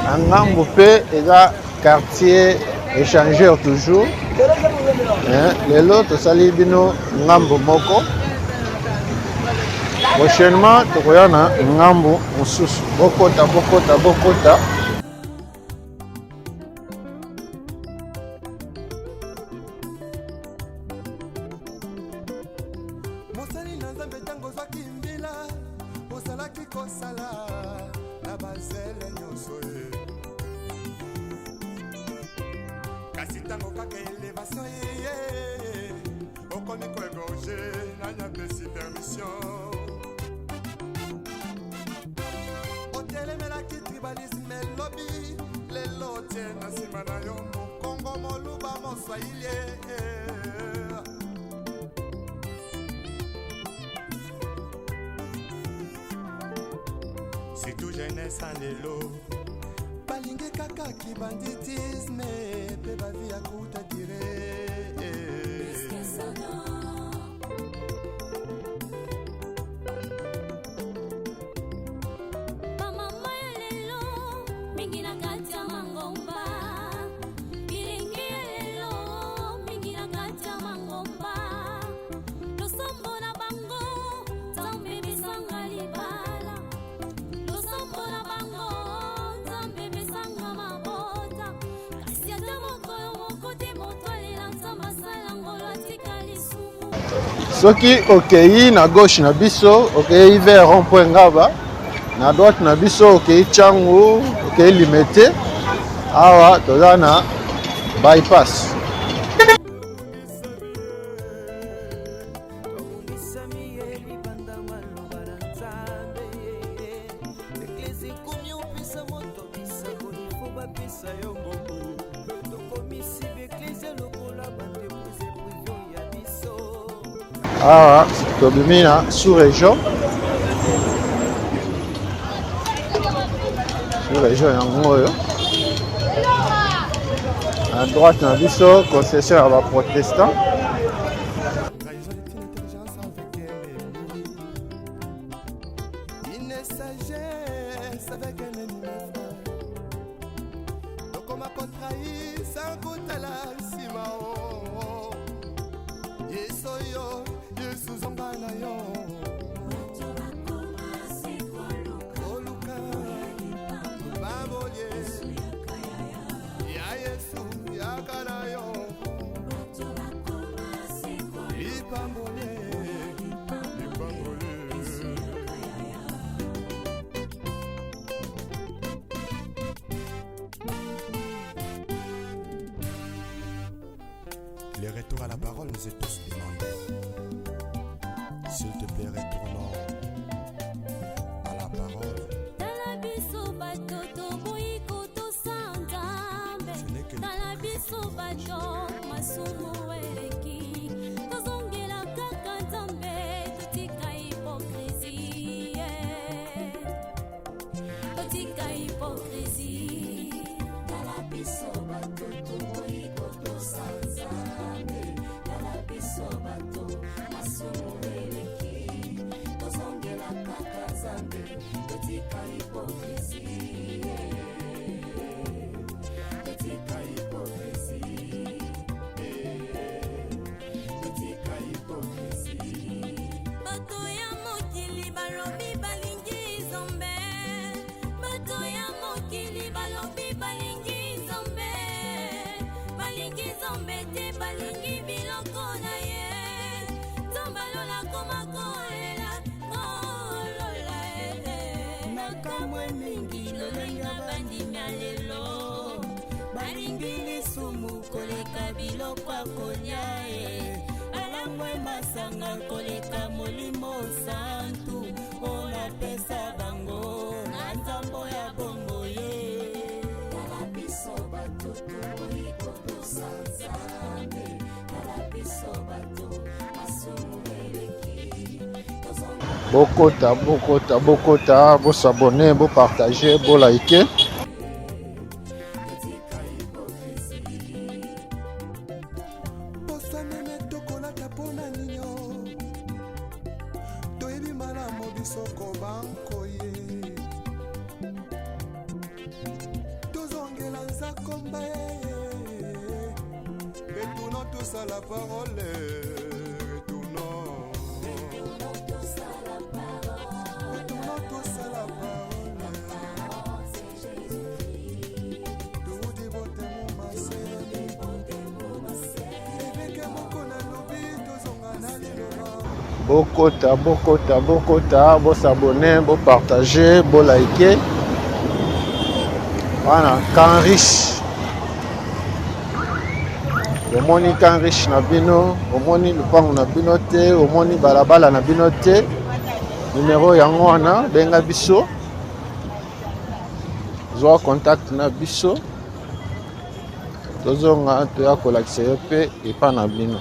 na ngambo mpe eza quartier échangeur toujours. Lelo tosali bino ngambo moko, prochainement tokoya na ngambo mosusu. Bokota, bokota, bokota. Mosali na Nzambe, ntango ozwaki mbila ozalaki kosala na bazele nyonso ye, kasi ntango kaka elevation eye okomi koegorge, nani apesi permission? Otelemelaki tribalisme elobi, lelo otie na nsima na yo mokongo, moluba, moswahili. Surtout jeunesse ya lelo balingi kaka kibanditisme mpe bavi ya kuta dire. Bamama ya lelo mingi na kati ya mangomba, bilenge ya lelo mingi na kati ya mangomba, losambo na bango Nzambe besanga libala, losambo na bango Nzambe besanga mabota, kasi ata mokolo moko te moto alela Nzambe asala ngolo atika lisumu. Soki okei na gauche na biso okei vers rond point Ngaba, na droite na biso okei Tshangu, okei Limete. Awa toza na bypass. Tobungisami ye libanda maloba na Nzambe, eklesi ekomi opesa moto bisakoli fo bapesa yo mbongo, tokomisi baeklese lokola baentreprise privé ya biso. Awa tobimi na sous région. Sous région yango oyo na droite na biso concession ya baprotestant. Le retour à la parole nous est tous demandé. S'il te plaît, retournons à la parole. Tala biso bato toboyi kotosa Nzambe. Ce n'est que Tala biso bato masumu eleki. Tozongela kaka Nzambe, totika hypocrisie. Totika hypocrisie. Tala biso bato toboyi kotosa Nzambe. Tala biso bato masumu eleki. Tozongela kaka Nzambe, totika hypocrisie. Totika hypocrisie. Totika hypocrisie. Bato ya mokili balobi balingi Nzambe. Bato ya mokili balobi balingi Nzambe. Balingi Nzambe te, balingi biloko na ye. Nzambe alola koma kolela, kolola ele. Nakamwe mingi lolenge bandimi ya lelo. Balingi lisumu koleka biloko ya kolia e. Balangwe masanga koleka molimo santu oyo napesa bango na nzambo ya bongo ye. Tala biso bato toboyi kotosa Nzambe. Tala biso bato masumu eleki. Bokota, bokota, bokota, bosabone, bopartage, bolike. Totika hypocrisie. Poso meme tokolata mpona nini? Toyebi malamu biso kobankoye. Tozongela nzakomba ye. Retournons tous à la parole. Retournons. Retournons tous à la parole. Retournons tous à la parole. Parole, c'est Jésus-Christ. Toudi botemo masele. Évêque moko nalobi tozonga na liloba. Bokota, bokota, bokota, bosabone, bopartage, bolike. Wana Camp Riche, omoni Camp Riche na bino, omoni lupango na bino te, omoni balabala na bino te, numero yango wana, benga biso, zwa contact na biso, tozonga toya kolakisa yo mpe epa na bino.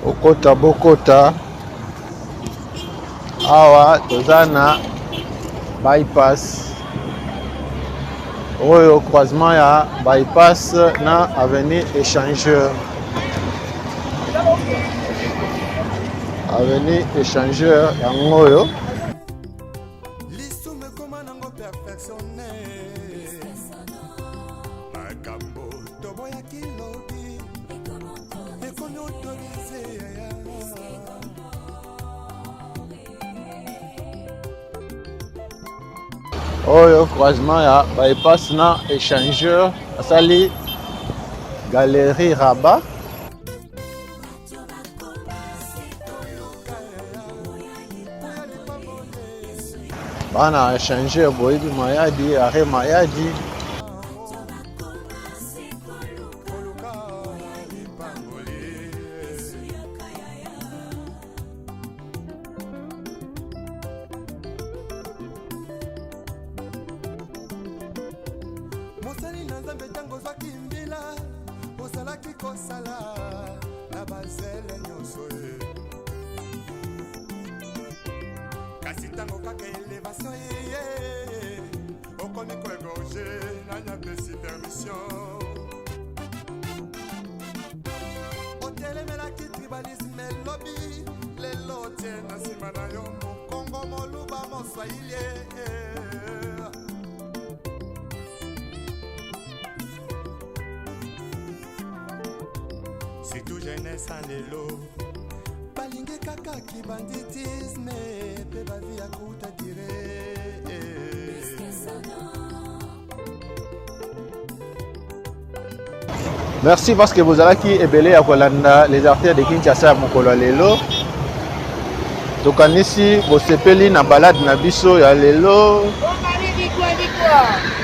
Okota, bokota, awa toza na bypass oyo, croisement ya bypass na avenue Échangeur. Avenue Échangeur yango oyo. Lisumu ekoma nango perfectionne. Makambo toboyaki lobi ekomi autorisé. Oyo croisement ya bypass na Échangeur, asali galerie Rabat. Bana Échangeur, boyebi Mayadi, arrêt Mayadi. Koluka lipamboli. kosala na bazele nyonso ye kasi ntango kaka elevation eye okomi koegorge nani apesi permission otelemelaki tribalisme elobi lelo otie na nsima na yo mokongo moluba moswahili surtout jeunesse ya lelo balingi kaka kibanditisme mpe bavi ya kuta dire. Merci parce que bozalaki ebele ya kolanda les artères de Kinshasa ya mokolo ya lelo. Tokanisi bosepeli na balade na biso ya lelo.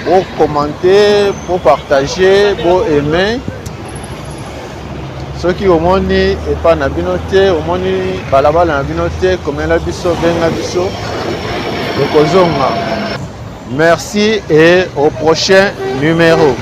Bo commenter, bo partager, bo aimer. Soki omoni epa na bino te, omoni balabala na bino te, komela biso, benga biso, tokozonga. Merci et au prochain numéro.